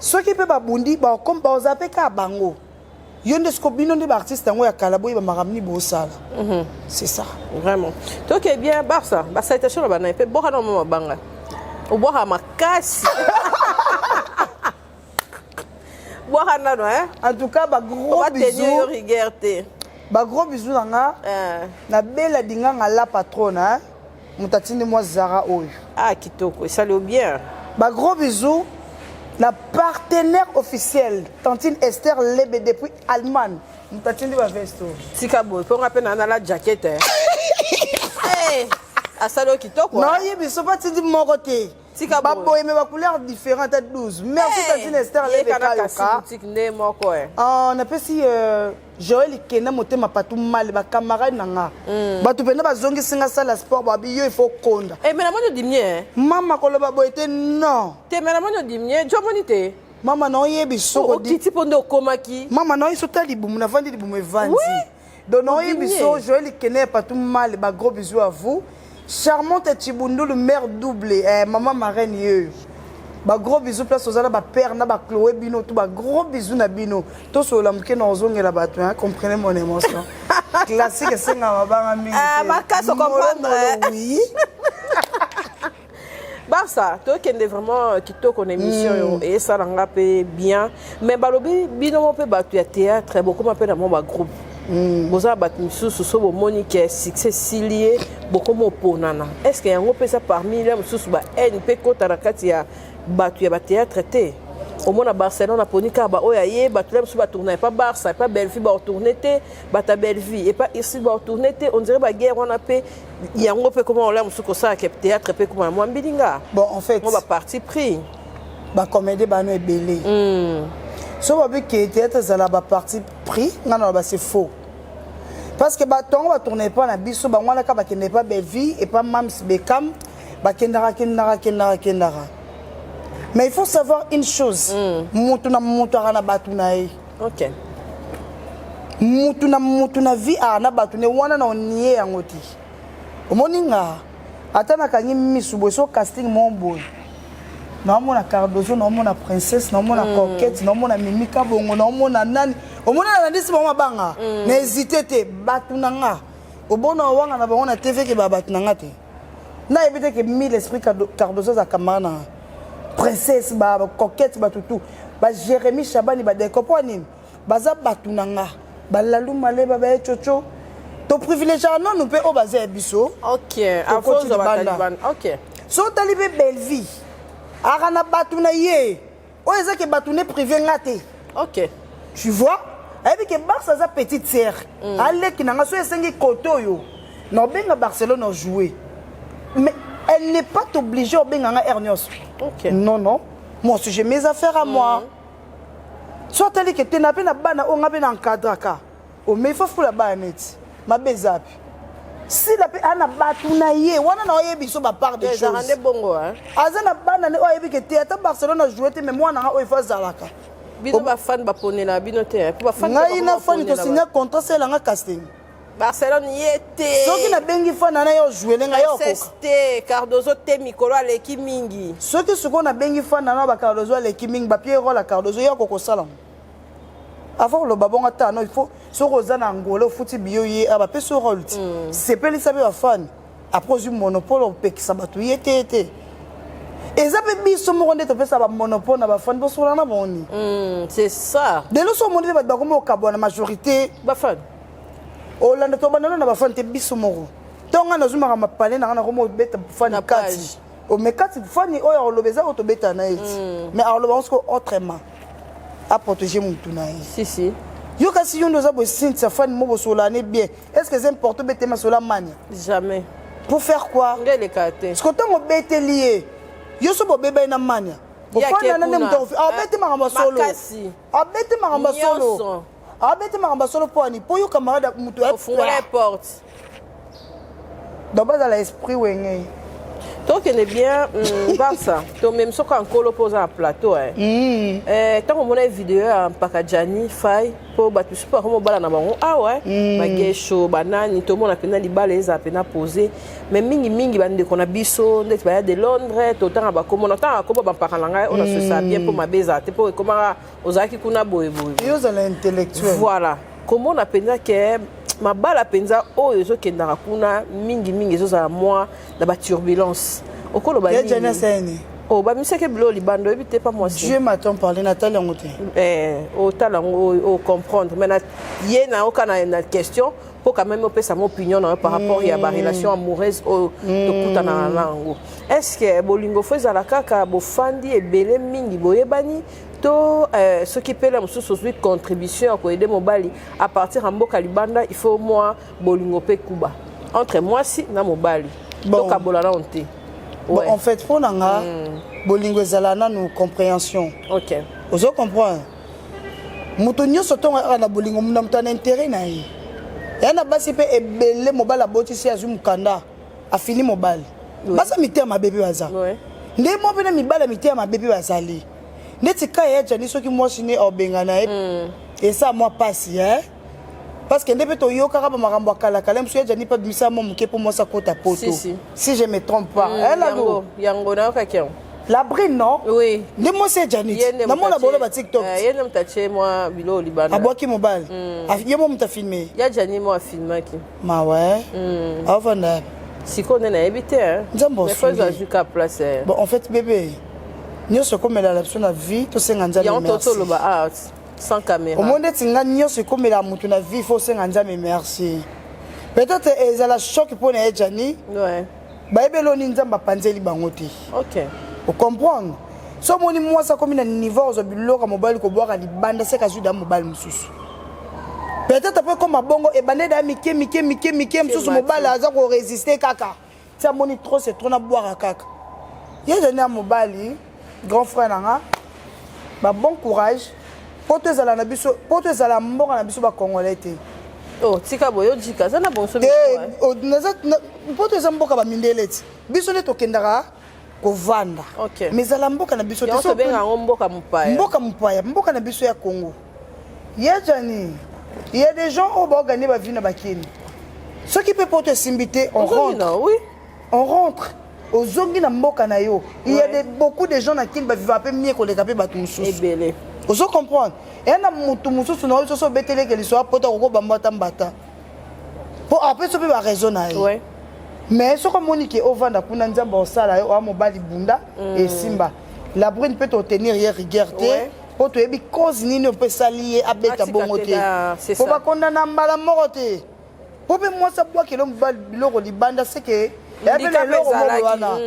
soki mpe babundi baoza mpe kaka bango. Yo nde siko bino nde baartiste yango ya kala boyeba makambo nini bosala. C'est ça. Vraiment. Toke bien Barça, ba salutation na bana mpe boka na mama banga. Obwaka makasi. Bwaka nano hein. En tout cas ba gros bisous. Yo rigueur te. Ba gros bisous na nga. Na Bella Dinganga la patronne hein. Moto atindi mwa Zara oyo. Ah kitoko, esali bien. Ba gros bisous na partenaire officiel Tantine Esther Lebe depuis Allemagne. Moto atindi ba veste oyo. Tika boye, mpo nga mpe na la jacket hein. Hey, asali oyo kitoko. Na yebi so batindi moko te. Tika boye. Ba boye mais ba couleur différente à 12. Merci Tantine Esther Lebe Yeka na kasi Kayoka. boutique nde moko eh. Ah, napesi Joël Ikenda motema patu male ba camarade na nga. Bato penda bazongisi nga salle ya sport babi yo il faut konda. Eh mais na moni odimie eh. Mama koloba boye te non. Te mais na moni odimie, jo moni te. Mama na oyebi soko di. Okiti po nde okomaki. Mama na oyebi ta libumu na vandi libumu evandi. Oui. Donc na oyebi Odimie. so Joël Ikenda patu male ba gros bisous à vous. Charmante Chibundulu mère double eh, maman marraine yeyo. Ba gros bisous place ozala ba père na ba Chloé bino tout ba gros bisous na bino. Tosolola moke na ozongela bato hein, comprenez mon émotion. Classique esenga mabanga mingi. Ah, makasi comprendre. Oui. Barça, tokende vraiment kitoko na émission yo et ça nga pe bien mais balobi bino mo pe bato ya théâtre bokoma pe na mo ba groupe. Boza bato misusu so bomoni ke succès silie bokoma oponana. Est-ce que yango pe ça parmi les misusu ba haine pe kota na kati ya bato ya ba théâtre te? Omona Barcelone aponi kaka ba oyo aye bato la misusu batourna epa Barça epa Bellevue baotourne te bato ya Bellevue epa Ursule baotourne te on dirait ba guerre wana pe yango pe koma ola mosusu kosala ke théâtre pe koma mwa mbilinga. Bon en fait mo ba parti pris ba comédie bano ebele. So babi ke théâtre ezala ba parti pris nga na ba c'est faux. Parce que bato yango batourne epa na biso bango wana kaka bakende epa Bellevue epa Mams Beckham bakendaka kendaka kendaka kendaka. Mais il faut savoir une chose, mutu na mutu aka na bato na ye. Mutu na mutu na vie aka na bato ne wana na onie yango te. Omoni nga ata nakangi misu boye so casting moko boye, naomona Cardozo, naomona Princesse, naomona Coquette, naomona Mimi Kabongo, naomona nani, omoni na landisi bango mabanga. Na hésité te, bato na nga obona owanga na bango na TV ke ba bato na nga te. Nayebi te ke mille esprit Cardozo aza camarade na nga, Princesse, ba Coquette, bato tout, ba Jérémi Chabani, badeko mpo nini baza bato na nga, balalu maleba baye coco toprivilégiaka nanu mpe oyo baza ya biso. Tokoti libanda. So otali mpe Bellevie aka na bato na ye oyo eza ke bato ne privé nga te. Tu vois, ayebi ke Barça aza petite sœur, aleki na nga. So esengi kote oyo na obenga Barcelone ojouer, mais elle n'est pas obligée obenga nga heure nyonso. Non, non, moi aussi j'ai mes affaires à moi. So atali ke te na mpe na bana oyo nga mpe na encadraka ome ifo fula bana neti mabe eza mpe sila mpe ana bato na ye wana na oyebi so bapart de Ezalaka choses. Nde bongo, hein? Aza na bana ne oyo ayebi ke te ata Barcelone ajoue te, mais mwana nga oyo ifo azalaka. Bino bafani baponela bino te, hein? Po bafani Ngai na fani tosinya contrat, salelanga casting. Barcelone ye te. Soki nabengi fani ana ye ojouele ngai, ye Princesse okoka. Te, Cardozo te, mikolo aleki mingi. Soki sikoyo nabengi fani nana bacardozo aleki mingi, bapie role ya Cardozo, ye akoka kosala ngo. Avant oloba bongo ata no, il faut soki oza na Angola, ofuti biyo ye a bapesi yo role ti sepelisa mpe bafani. Après ozwi monopole opekisa bato ye te ye te. Eza mpe biso moko nde topesa bamonopole na bafani bosokola na bango nini. C'est ça. Lelo so omoni mpe bato bakomi okabwa na majorité. Bafani. Olanda tobandana na bafani te, biso moko ntongo ngai nazwi makambo pale na ngai, nakomi obeta fani Na kati page. ome kati fani oyo akoloba eza oyo tobeta na ye ti, mais akoloba ngo sikoyo autrement, aprotéger mutu na ye. Si si. Yo kasi yo nde oza boye, Cynthia, fani mo bosola ne bien, est ce que eza important obetema sola mania? Jamais. Pour faire quoi? Nde eleka te. Parce que ntango obeteli ye, yo so bobeba ye na mania, Ye ake ofanda nde kuna. moto abeti makambo ya solo. Makasi. Abeti makambo ya solo. Nyonso. Abeti makambo ya solo mpo ani mpo yo camarade moto. Ofungola ye porte. Donc bazala esprit wenge. Tokende bien, Barça tomemi soko ya nkolo mpo oza na plateau, eh. Eh, ntango omona video ya mpaka Jani Fai, mpo bato misusu bakoma obala na bango awa, eh, bagesho banani, tomona mpenza libala ezala mpenza posé, mais mingimingi bandeko na biso ndeti baya de Londres, totanga bakomona otanga bakombo bampaka na ngai oyo nasosaka bien mpo mabe ezala te, mpo ekomaka ozalaki kuna boyeboye. Yo ozala intellectuel. Voilà, komona mpenza ke mabala mpenza oyo ezokendaka kuna mingimingi ezozala mwa na baturbulence, okoloba Ya Jani nini? Aseni. Oh, bamisaki bilo libanda, oyebi te pa mwasi. Dieu m'a-t-on parlé, natali yango te. Eh, otala yango, ocomprendre, mais na ye nayoka na question mpo quand même opesa mo opinion na yo par rapport ya barelation amoureuse oyo tokutanaka na yango. Est ce que bolingo fo ezala kaka bofandi ebele mingi boyebani to soki mpela mosusu ozwi contribution ya koaider mobali à partir ya mboka libanda, il faut mwa bolingo mpe kuba entre mwasi na mobali? Bon. Tokabola nano te. Bon, en fait mpo na nga, bolingo ezala nanu compréhension. Ozo comprendre, moto nyonso ntongo ayaka na bolingo na moto ana intérêt na ye ya na basi mpe ebele. Mobali abotisi, azwi mokanda, afini mobali, baza mitema mabe mpe baza nde mo mpe na mibali ya mitema mabe mpe bazali neti ka ya Jani. Soki mwasi ne aobenga na ye, esa mwa pasi, eh? Parce que nde mpe toyokaka bamakambo ya kalakala mosu ya Jani mpe abimisa mwa moke mpo mwasi akota poto. Si, si. Si je me trompe pas, eh, Lalo? Yango, yango nayokaki yango. La brine, non? Oui. Nde mwasi ya Janit Ye nde namona moto bolo atie- ba TikTok. Eh, ye nde moto atie mwa biloko libanda. Abwaki mobali. Ye mo moto afilme. Ya Jani mo afilmaki. Mawe, aovanda. Sikoyo nde nayebi te, hein. Nzambe Mais faut osungi. azwi ka place, eh. Bon, en fait bébé, nyonso ekomela biso na vie, tosenga Nzambe Yango merci. toloba ah, sans caméra. Omoni neti nga, nyonso ekomela motu na vie, fo osenga Nzambe merci. Peut-être ezala choc mpo na ye Jani. Bayebeli oni Nzambe apanzeli bango te. Ocomprendre, so omoni mwasi akomi na niveau ozwa biloko ya mobali kobwaka libanda, seka azwi da mobali mosusu. Peut-être apo ekoma bongo, ebande da mike mike mike mike mosusu, mobali aza korésister kaka ti amoni trop c'est trop, nabwaka kaka. Ye ezali ya mobali, grand frère na nga, ba bon courage po to ezala na biso, po to ezala mboka na biso bacongolais te. Oh, tika boye, ojika aza na bonso. Te, mpo to eza mboka bamindele ti biso nde tokendaka. Kovanda. Mais ezala mboka na biso te. Yango tobenga yango mboka mopaya. Mboka mopaya, mboka na biso ya Congo. Ya Gianni, il y a des gens oyo baoganye bavie na bakini. Soki mpe poto esimbi te, on rentre. Oui. On rentre. Ozongi na mboka na yo. Il y a des, beaucoup de gens na kini baviva mpe mie koleka mpe bato mosusu. Ebele. Ozo comprendre? Eya na motu mosusu na oyo soso obeteleke liso poto akokobamba ata mbata. Po apesi mpe ba raison na ye. Ouais. Mais soki omoni ke ovanda kuna nzambe osala yo oa mobali bunda esimba. La brune mpe totenir ye rigueur te. Mpo toyebi cause nini oyo mpe esali ye abeta bongo te. Mpo bakondana mbala moko te. Mpo mpe mwasi abwakela mobali biloko libanda seke eya mpe na eloko moko wana.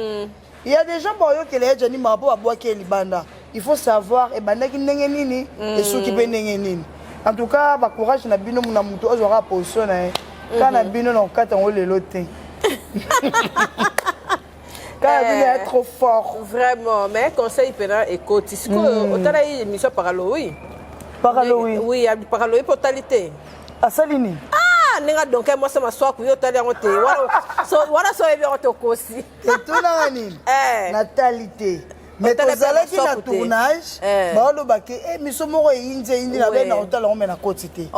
Il y a des gens baoyokela ye Gianni mawa mpo babwaki ye libanda. Il faut savoir ebandaki ndenge nini esuki mpe ndenge nini. En tout cas ba courage na bino na moto azwaka position na ye. Ka na bino na kokata yango lelo te. Ka na bino ya trop fort. Vraiment, mais conseil mpena ekoti sikoyo otala ye émission Paralowi. Paralowi. Oui, Paralowi mpo otali te. Asali nini? Ah, ndenge adonka mwasi maswaku yo otali yango te. Wana so oyebi yango te okosi. Etunaka nini? Natali te. Mais tozalaki na tournage, baolobaki émission moko eyindi eyindi na bena otala yango me na koti te.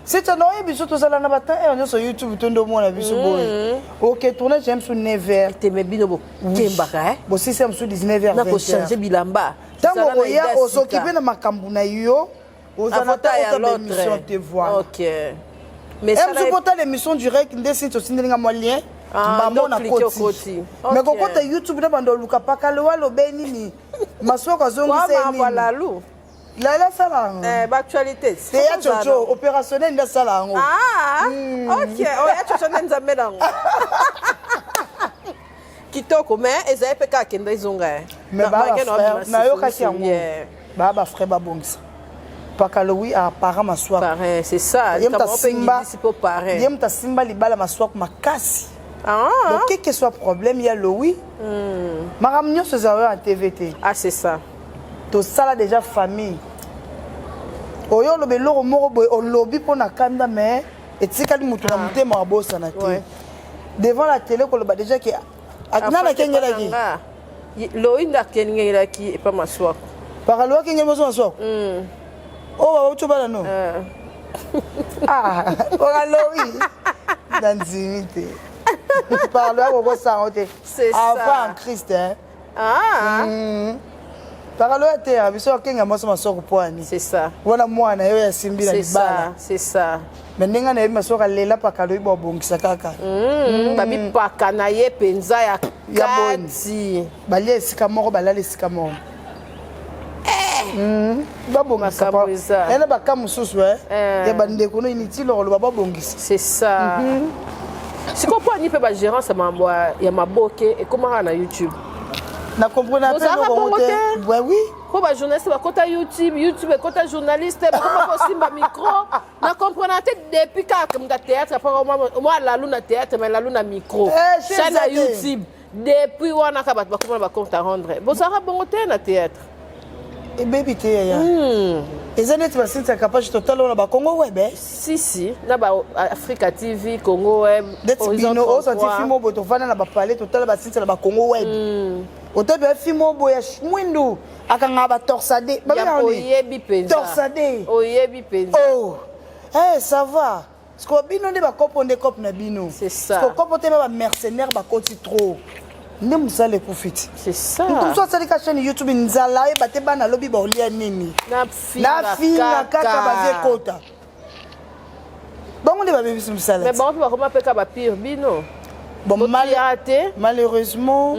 Sita na oyebi biso tozala na ba temps heure nyonso YouTube to nde omona biso boye. Ok, tournage ya biso 9h. Te me bino bokembaka eh. Bosisi ya biso 19h. Na kochange bilamba. Ntango oya ozokipe na makambo na yo. Ozala ta ota émission te voir. Ok. Mais ça mso kota l'émission direct nde si tosindeli nga mwa lien. Mbambo na koti. Mais kokota YouTube na bando luka pakalo alobe nini? Masoko azongisa nini? Lalu. Lala sala yango. Eh, ba actualité. Te ya chocho opérationnel nde asala yango. Ah, ok. Oh ya chocho nde nzambe nango. Kitoko mais ezali mpe kaka kenda ezonga. Mais ba frère nayokaki yango. Ba ba frère babongisa. Pakalowi a para maswak. Parrain, c'est ça. Ye mutu asimba, ye mutu asimba libala maswak makasi. Ah. Donc quel que soit problème ya Lowi, makambo nyonso ezala na TV te. Ah, c'est ça. Tosala déjà famille. Oyo oloba eloko moko boye olobi mpo na kanda mais etikali moto na motema abosana te. Devant la télé koloba déjà ke nani akengelaki? Lowi nde akengelaki epa maswako. Paka Lowi akengeli mwasi maswako? Oh baba uti obala no? Ah, paka Lowi na ndimi te. Paka Lowi akokosanga yango te. C'est ça. Avant en Christ hein. Ah. Paka Lowi ateyaka biso akenga mwasi maswako po ani. C'est ça. Wana mwana ye oyo asimbi na libala. C'est ça. Mais ndenge nayebi maswako alela paka Lowi babongisa kaka. Babipaka na ye mpenza ya kati. Balia esika moko balala esika moko. Babongisa pa. Ena baka mosusu ya bandeko no inutile koloba babongisa. C'est ça. Sikoyo mpo ani mpe bagérance ya mambo ya maboke ekomaka na YouTube. Na comprendre pe bongo te. Ouais oui. Mpo bajournaliste bakota YouTube, YouTube ekota journaliste bakoma kosimba micro. Na comprendre te depuis kaka moto ya théâtre mwa lalu na théâtre mais lalu na micro. Chaîne ya YouTube. Depuis wana kaka bato bakoma na bacompte à rendre. Bozalaka bongo te na théâtre. Ebebi te yaya. Eza neti basinisa kapage totala wana ba Congo Web eh? Si si, na ba Africa TV, Congo Web, Neti bino ozanti film oyo tovanda na ba palais totala basinisa na ba Congo Web. Otobi ya film oyo ya mwindu akangaka ba torsade. Oyebi penza. Torsade. Oyebi penza. Oh. Eh ça va. Parce que bino nde bakopo nde cope na bino. C'est ça. Parce que kopo te ba mercenaires bakoti trop. Nde mosala ekufi ti. C'est ça. Mutu mosusu asalika chaîne YouTube nzala oyeba te bana lobi baolia nini. Na finga kaka bazie kota. Bango nde babebisi mosala. Mais bango mpe bakoma mpe kaka bapire bino. Bon, malheureusement,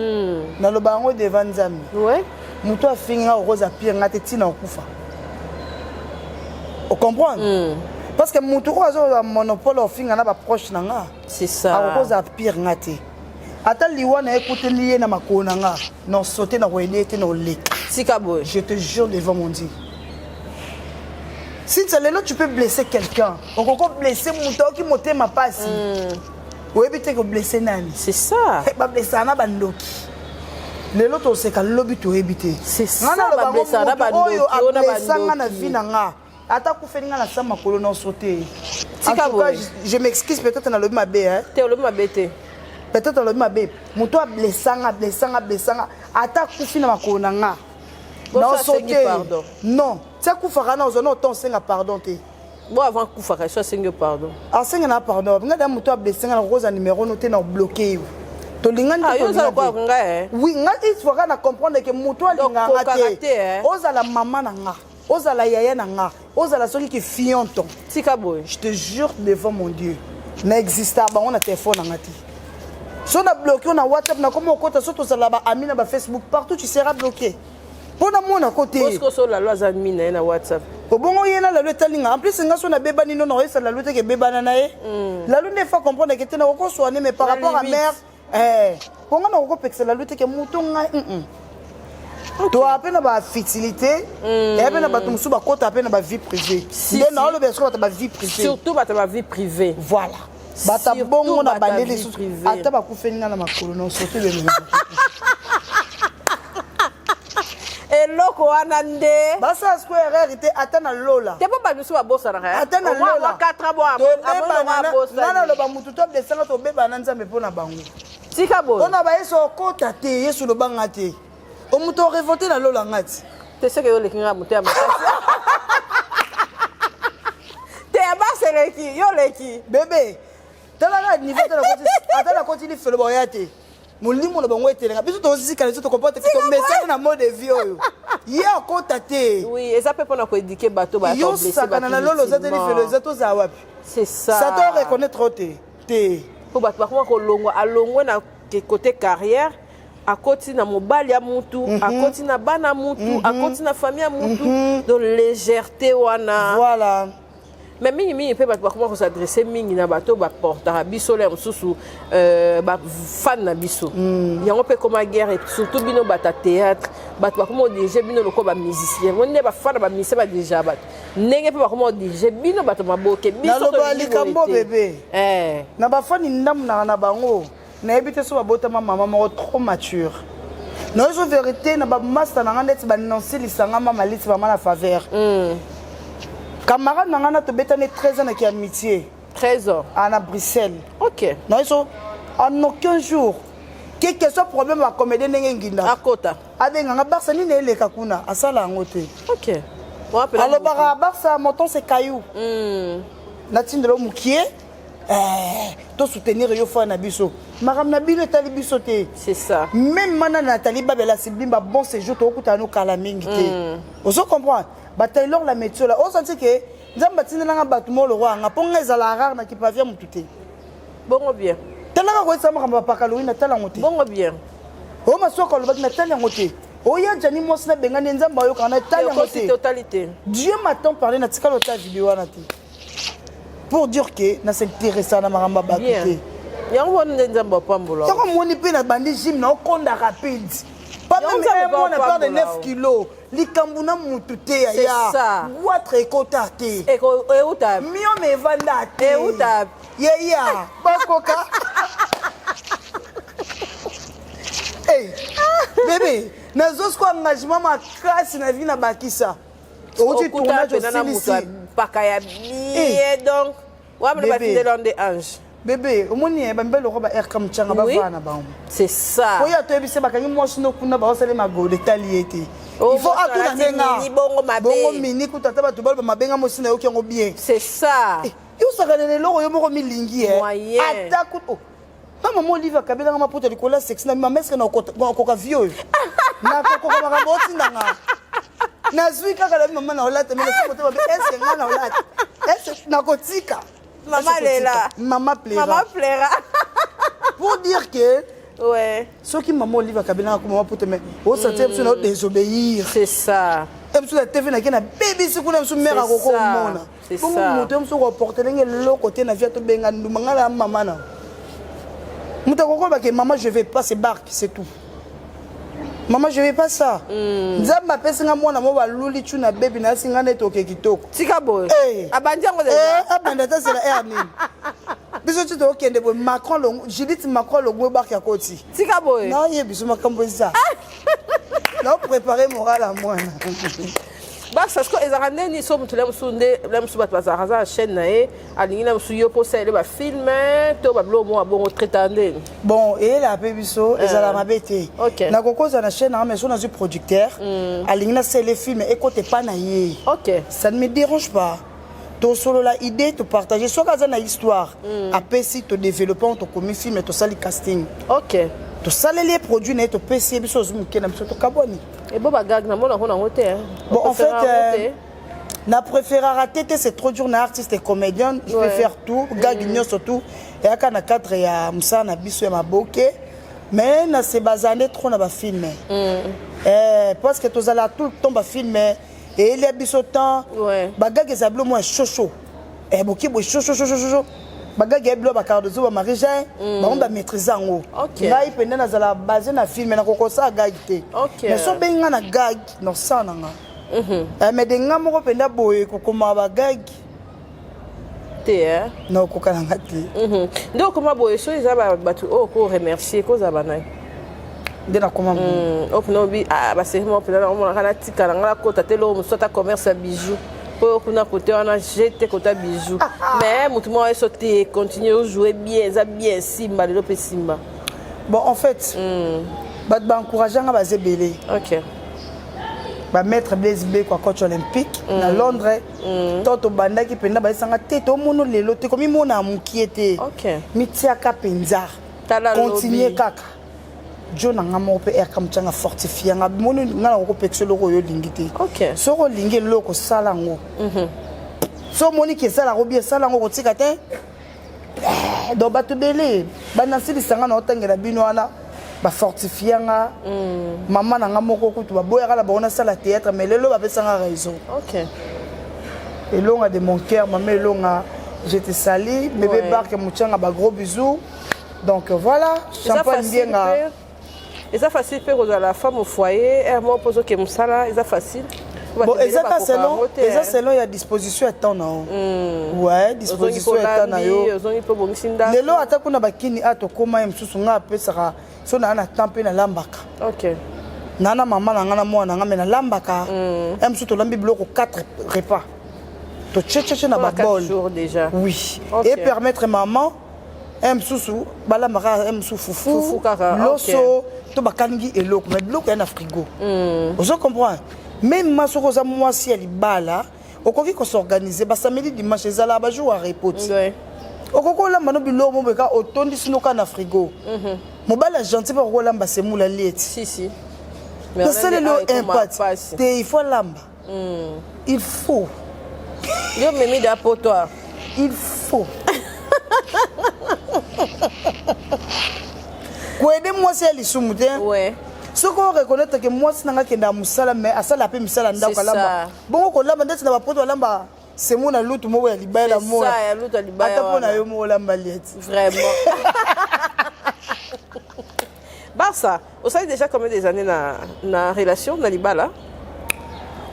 naloba yango devant Nzambe. Ouais. Mutu afingi nga okoza pire nga te tina okufa. Ocomprendre? Parce que mutu oyo azozwa monopole ofinga na baproche na nga. C'est ça. Akokoza pire nga te. Ata liwa na ekuteli ye na makolo na nga, na sauter na koyede ye te na oleka. Tika boye. Je te jure devant mon Dieu. Cynthia, lelo tu peux blesser quelqu'un. Okoko blesser mutu oki motema pasi. Oyebi te ko blesser nani. C'est ça. Ba blesser na bandoki. Lelo toseka lobi toyebi te. C'est ça. Ba blesser na bandoki. Oyo a blesser nga na vie na nga. Ata kufeli nga na sa makolo na sauter. En tout cas, je m'excuse peut-être na lobi mabe hein. Te olobi mabe te. Peut-être alobi mabe, moto ablessanga, ablessanga, ablessanga, ata akufi na makolo na nga. Naosote. Non, ti akufaka na ozwa na otan osenga pardon te. Bon avant akufaka, so asengi yo pardon. Asenga na pardon. Nga da moto ablessenga na kokoza numéro no te na bloquer yo. Tolingani te. Ah, yo ozala kwa nga eh. Oui, nga il faut na comprendre que moto alinganga te. Eh. Ozala mama na nga. Ozala yaya na nga. Ozala soki ki fionton. Tika boye. Je te jure devant mon Dieu. Na exista bango na téléphone na nga te. So na bloqué na WhatsApp na komo okota so tozala ba amis na ba Facebook partout tu seras bloqué. Mpo na mona ko te. Bosco so lalo aza ami na ye na WhatsApp. Obongo ye na lalo etali nga. En plus nga so na bebani no na oyesa lalo te ke bebana na ye. Lalo nde fa comprendre ke te na kokoswane mais par rapport à mère eh mpo nga na kokopekisa lalo te ke moto ngai mm toa mpe na bafutilité eya mpe na bato mosusu bakota mpe na bavie privée nde naoloba soki bato bavie privée surtout bato bavie privée voilà bato bongo na bandeli lisusu ata bakufeli nga na makolo na surtout bemema eloko wana nde basala sikoyo erreur te ata na lola te mpo bato mosusu babosanaka ata na lola nga naloba motu to blesanga tobebana na nzambe mpo na bango tika boye mpo na bayesu okota te yesu lobanga te omoto orevolte na lola nga ti te soki yo oleki nga motema makasi te abasi eleki yo oleki bebe tala na niveau ata nakoti lifelo baoya te molimo na bango etelenga biso tozika na biso tokomprendre te tomesana na mode de vie oyo ye akota te oui eza mpe mpona koéduke bato yo sakana na lolo oza te lifelo eza tozala wapi c'est ça ça to reconnaître o te te mpo bato bakoma kolongwa alongwe na côté carrière akoti na mobali ya mutu mm -hmm. akoti na bana mutu mm -hmm. akoti na famille ya mutu mm -hmm. donc légèreté wana voilà mais mingi mingi mpe bato bakoma kosadresse mingi na bato baportaka biso lere mosusu euh, bafan na biso mm. yango mpe ekoma guerre surtout bino bato ya théâtre bato bakoma odirige bino lokola bamusicien ngo nde bafan na bamusicien badirigea bato ndenge mpe bakoma odirige bino bato maboke biso likambo bebe eh. na bafani ndambo naka na bango nayebi te so babotama mama moko trop mature nayoso verité na bamasta na ngai ndeti banansi lisanga mama liti mama na faveur mm. camarade na ngai na tobetani 13 ans naki amitié 13 ans ah, na bruxelles ok nayoso en aucun jour que question problème ya comédien ndenge nginda akota abenganga barsa nini eleka kuna asala yango te ok alobaka barsa moton se caillou mm. natindelo mokie Eh, to soutenir yo fa na biso makambo na bino etali biso te c'est ça même mana nathalie babela sibimba bon séjour tokokutana no kala mingi te mm. ozo comprendre bataylor la metiola osanti ke nzambe atindelanga bato mo lokwa yanga mpo nga ezala rare na kipavia motu te bongo bien talaka koyesa makambo bapaka lowi natala yango te bongo bien oyo masuaka alobaki natali yango te oya jani mwasi nabengani nzambe ayokaka natali yango te dieu m'attend parle natikala ota video wana te pour dire que na s'intéressa na makambo ya bato te yango wana nde nzambe apambola yango omoni mpe na bandi gym na okonda rapide pas même un mois na perte de 9 kilos likambo na mutu te yaya watre ekota te miome evanda te yeya bakoka hey, bebe nazosko engagement makasi na vie na bakisa outi tournage osilisi mpaka ya bien eh. donc wana batindela nde ange bebe omoni eh, bamibali lokola ba rk mchanga bavaa na bango c'est ça oyo atoyebisi bakangi mwasi no kuna baosali magode etali ye te oh, il faut atuna ndenga bongo mini kutu ata bato baloba mabenga mosi nayoki yango bien c'est ça eh, yo osakanela eloko yo moko milingi eh. ata kutu oh. Nga mama Olive akabelanga maputa likolo ya sexy na mama eske nakoka vie oyo nakokoka makambo otinda nga nazwi kaka na mama na olata me nasi motema eske nga na olata eske nakotika mama lela mama plaira mama plaira pour dire que ouais soki mama Olive akabelanga ko mama puta mais osentir biso na désobéir c'est ça biso na tv nake na bebisi kuna biso mare akokomona bongo moto yo mosusu okoporte ndenge eloko te na vie tobenga nduma ngai na mama na moto akokoloba ke mama je vais pas se barque c'est tout mama je vais pas ça mm. nzambe apesi nga mwana mo baluli cu na bebi nayasi nga nde toke kitoko tika boye hey. Eh. abandi yango hey, eh, abanda ata zela aire nini biso ti tokokende boye macron longo judith macron longwe barke akoti tika boye naye biso makambo eza naoprépare moral ya mwana. Basa siko ezalaka nde nini so motu na mosusu nde na mosusu bato bazalaka aza na chaîne na ye alingi na mosusu yo mpo osalele bafilme to babiloko moko abongo traita nde bon eyelaka mpe biso eh. ezalaka mabe te nakoki kozala na chaîne nanga mais so nazwi producteur mm. alingi nasalele filme ekota epa na ye ça ne me dérange pas tosolola idée topartage soki aza na histoire mm. apesi todeveloppe tokomi filme tosali casting ok tosaleli ye produit na ye topesi ye biso ozwi moke na biso tokabwani ebo bagag namona yango nango te bon en fait euh, na préférera te te c'est trop dur na artiste et comédien je ouais. peux faire tout gag mm. nyonso tout eyaka na cadre ya mosala na biso ya maboke mais na se baza nde trop na bafilme mm. eh, parce que tozala tout le temps bafilme eyelia biso temps bagage eza bilo mwa shosho eh, boki boye shoshoshosho bagage ya bilo bacardozo bamarie jean mm. bango bamaîtrise yango ngai mpenza nazala base na filme nakokosala gage te mais so obengi ngai na gage nosala na nga mhm. eh, mais de ngai moko mpenza boye kokoma bagage te nakokoka na nga te mhm. nde okoma boye so eza bato oyo ko remercier kozala banani nde nakoma hmm, oyo mpena obi ah, baseri moko mpena naomonaka natika na ngai nakota te loo mosusu ata commerce ya bijou mpo oyo kuna kote wana jete kota bijou mais motu moko yeso te continue ojoue bien eza bien simba lelo mpe simba bon en fait mm. bato baencourage nga baza ebele okay. bamaître blaise beko ya coach olympique mm. na londres mm. to tobandaki mpenza bayesanga te tomono lelo te komimona ya mokie te okay. mitiaka mpenza continue kaka jo na nga moko mpe rk motyanga fortifie nga moni nga na kokopekisa eloko oyo olingi te soki olingi eloko sala yango mhm. so omoni ke esalaka obi esala yango kotika te eh, donc bato ebele banasilisa nga na otangela bino wana bafortifie nga mm. mama na nga moko kutu baboyaka na bango nasala théâtre mais lelo bapesa nga raison elonga de mon cœur mama elonga je te sali bébé ouais. barke motyanga ba gros bisous donc voilà champagne bienga eza facile mpe kozala femme au foyer heure moko mpo ozoke mosala eza facile bon eza ka selon eza selon ya disposition ya temps na yo hmm. ouais disposition ya temps na yo lelo ata kuna bakini a tokóma ye mosusu ngai apesaka so naa na temps mpe nalambaka okay. naa na mama na ngai na mwana na ngai me nalambaka mm. ya mosusu tolambi biloko 4 repas totietiete na babol oui okay. et permettre maman un mosusu balambaka un mosusu fufu, fufu kaka, loso okay. to bakangi eloko mais biloko ya na frigo mm. ozo comprendre meme ma soki oza mwasi ya libala okoki kosorganize basamedi dimanche ezalaka bajour ya repos ti ouais. okoki olamba no biloko mo boye kaka otondisi no kaka na frigo mm -hmm. mobali ya gentil mpe akoki olamba semoule alie ti si, si. nasaleli yo impact te il faut alamba Mm. Il faut. Yo memi da pour toi. Il faut. koyede mwasi ya lisumu te ouais. soki oreconnaitre ke mwasi na nga akendaka mosala mais asala mpe misala ndako alamba bongo kolamba ndeti na bapoto balamba semo na lutu moko ya libaya na mona ata mpo na yo moko olamba lieti vraiment Barça, osali déjà combien des années na, na relation na libala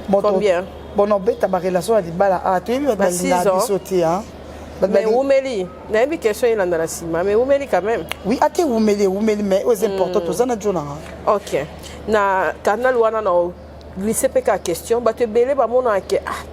bon, Combien Bon, obeta ba relation ya libala ah toyebi bato balingaka biso te hein. Mais wumeli, nayebi question elanda na nsima, mais wumeli quand même. Oui, ate wumeli, wumeli, mais oyo eza important, toza na jo na nga. Ok. Na canal wana na glisse mpe kaka question bato ebele bamonaka ke ah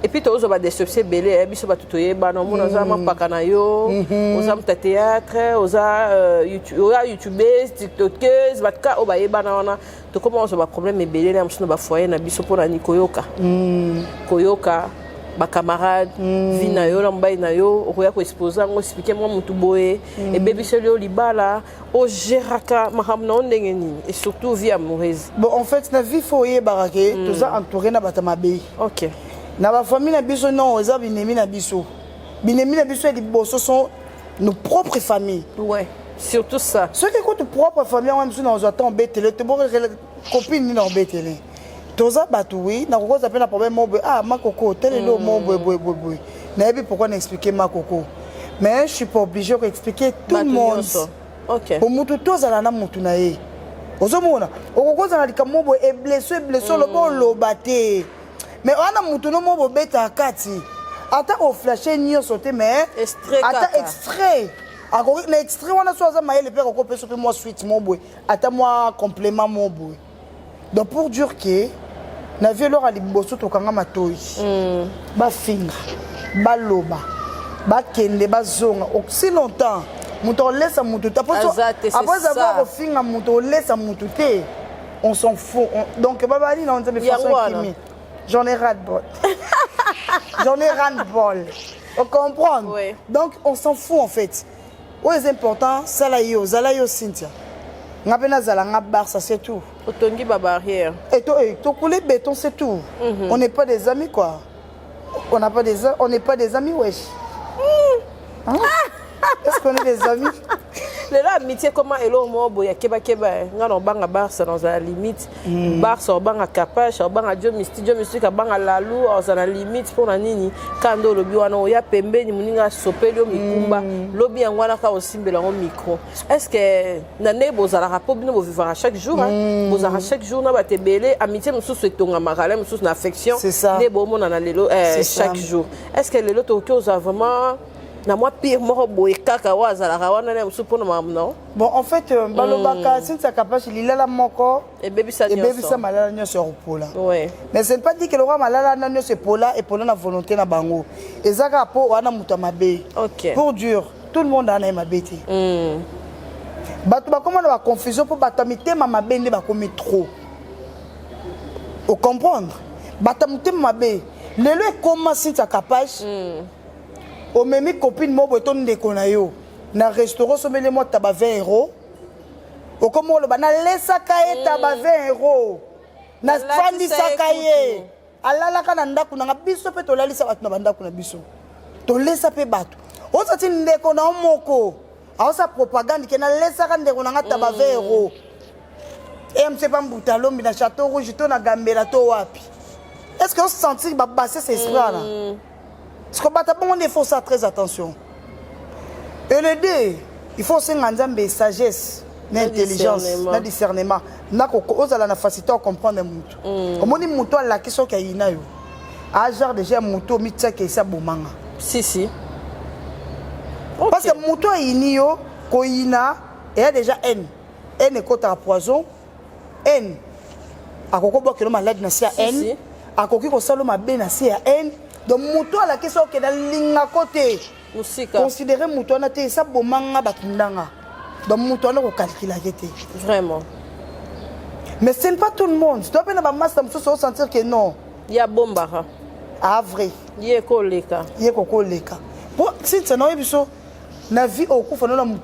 epuis tozwa badeception ebele eh, biso bato toyebana omona oza mm. mapaka na yo mm-hmm. oza moto ya théâtre oza euh, oza youtubeuse tiktokeuse bato kaka oyo bayebana wana tokoma kozwa baproblème ebele na mosusu na bafoyer na biso mpo na nini koyoka mm. koyoka bacamarade mm. vie na yo na mobali na yo okoya koexpose yango explike mwa motu boye ebebiseli yo libala ogeraka makambo na yo ndenge nini et surtout vie amoureuse bon en fait na vie fo oyebaka ke mm. toza entouré na bato mabe ok na bafamille na biso non eza binemi na biso binemi na biso ya liboso sont nos propres familles ouais surtout ça soki kutu propre famille yango mosusu nazwa temps obetele te copine nini na obetele toza bato wi nakokoza mpe na problème moko boye ah makoko telelo mm. moko boye boye boye boye nayebi pourquoi na expliquer makoko mais je suis pas obligé koexpliquer tout le monde okay. po mutu tozala na mutu na ye ozomona okokozala likambo moko boye eblesse eblesse oloba mm. oloba te mais wana mutu no moko bobetaka kati ata oflashe nyonso te mais ata extrait akoki na extrait wana so aza mayele mpe akoki opesa mpe mwa suite moko boye ata mwa complément moko boye donc pour dire que Na vie, eloko ya liboso, tokanga matoi. Bafinga, baloba, bakende, bazonga, aussi longtemps moto akolesa motu te. Aza te, c'est Après ça. avoir kofinga moto, olesa motu te, on s'en fout. Donc babani na Nzambe. Yango Façon wana. ekimi, j'en ai ras le bol, j'en ai ras le bol, on comprendre. Donc on s'en fout en fait. Oyo eza important, sala yo, ozala yo Cynthia, nga mpe nazala nga Barça, c'est tout. Otongi babarrière. Et to eh, tokoule béton, c'est tout. On n'est pas des amis quoi, on n'a pas des on n'est pas des amis, wesh. Hein? Est-ce qu'on est des amis? Lelo amitié koma eloko moko boye akebakeba. Nga na obanga Barça, nazala limite. Barça obanga Kapashe, obanga Dio Mystique, Dio Mystique abanga Lalu, ozala na limite. Mpona nini? Ka nde olobi wana, oya pembeni, moninga asopeli yo mikumba, lobi yango wana kaka osimbela yango micro. Est ce que na ndenge bozalaka, mpo bino bovivaka chaque jour, hein? Bozalaka chaque jour na bato ebele, amitié mosusu etongamaka la mosusu na affection nde bomonana lelo eh, C'est ça. chaque jour. Est ce que lelo tokoki ozwa vraiment na mwa pire moko boye kaka oyo azalaka wana na mosusu mpona makambo na Bon, en fait, balobaka, Cynthia Kapashi, lilala moko ebebisa nyonso. Ebebisa malala nyonso ya kopola. Mais ce n'est pas dit que lokwa malala na nyonso epola, epola na volonté na bango. Eza kaka mpo wana moto ya mabe. Pour dur, tout le monde ana ye mabe te. Bato bakóma na baconfusion mpo bato ya mitema mabe nde bakomi trop. Ocomprendre, bato ya motema mabe lelo ekóma. Cynthia Kapashi, omemi copine moko boye to ndeko na yo na restaurant, osomeli mwa taba 20 euro, okoma oloba: "Nalesaka ye taba 20 euro, nafandisaka ye, alalaka na ndako nanga." Biso mpe tolalisa bato na bandako na biso, tolesa mpe bato. Oza ti ndeko na yo moko aosa propagande ke nalesaka ndeko na nga taba 20 euro, emc pa mbuta lombi na Château Rouge to na Gambela to wapi. Est ce que osentir babassesse esprit wana? Parce que bato bongo nde, il faut ça, très attention. Et le deux, il faut osenga Nzambe sagesse na Na intelligence discernement. na discernement, na ozala na facilité ya comprendre motu. Omoni motu alaki, soki ayina yo, agenre déjà ya motu omitiaki esi abomanga. Si si. Parce que motu ayini yo, koyina eya déjà haine. Haine ekotaka poison. Haine akoki obwakelo maladi na se ya Si, haine. si. Akoki kosala mabe na se ya haine. Donc motu alakisi okende alingako te, mosika. Considéré motu wana te, esa bomanga bakindanga. Donc motu wana kokalkulake te. Vraiment. Mais ce n'est pas tout le monde. To mpe na bamaster mosusu osentir que non. Ye abombaka. Ah, vrai. Ye koleka. Ye kokoleka po sintia na oyebi so na vie okufa no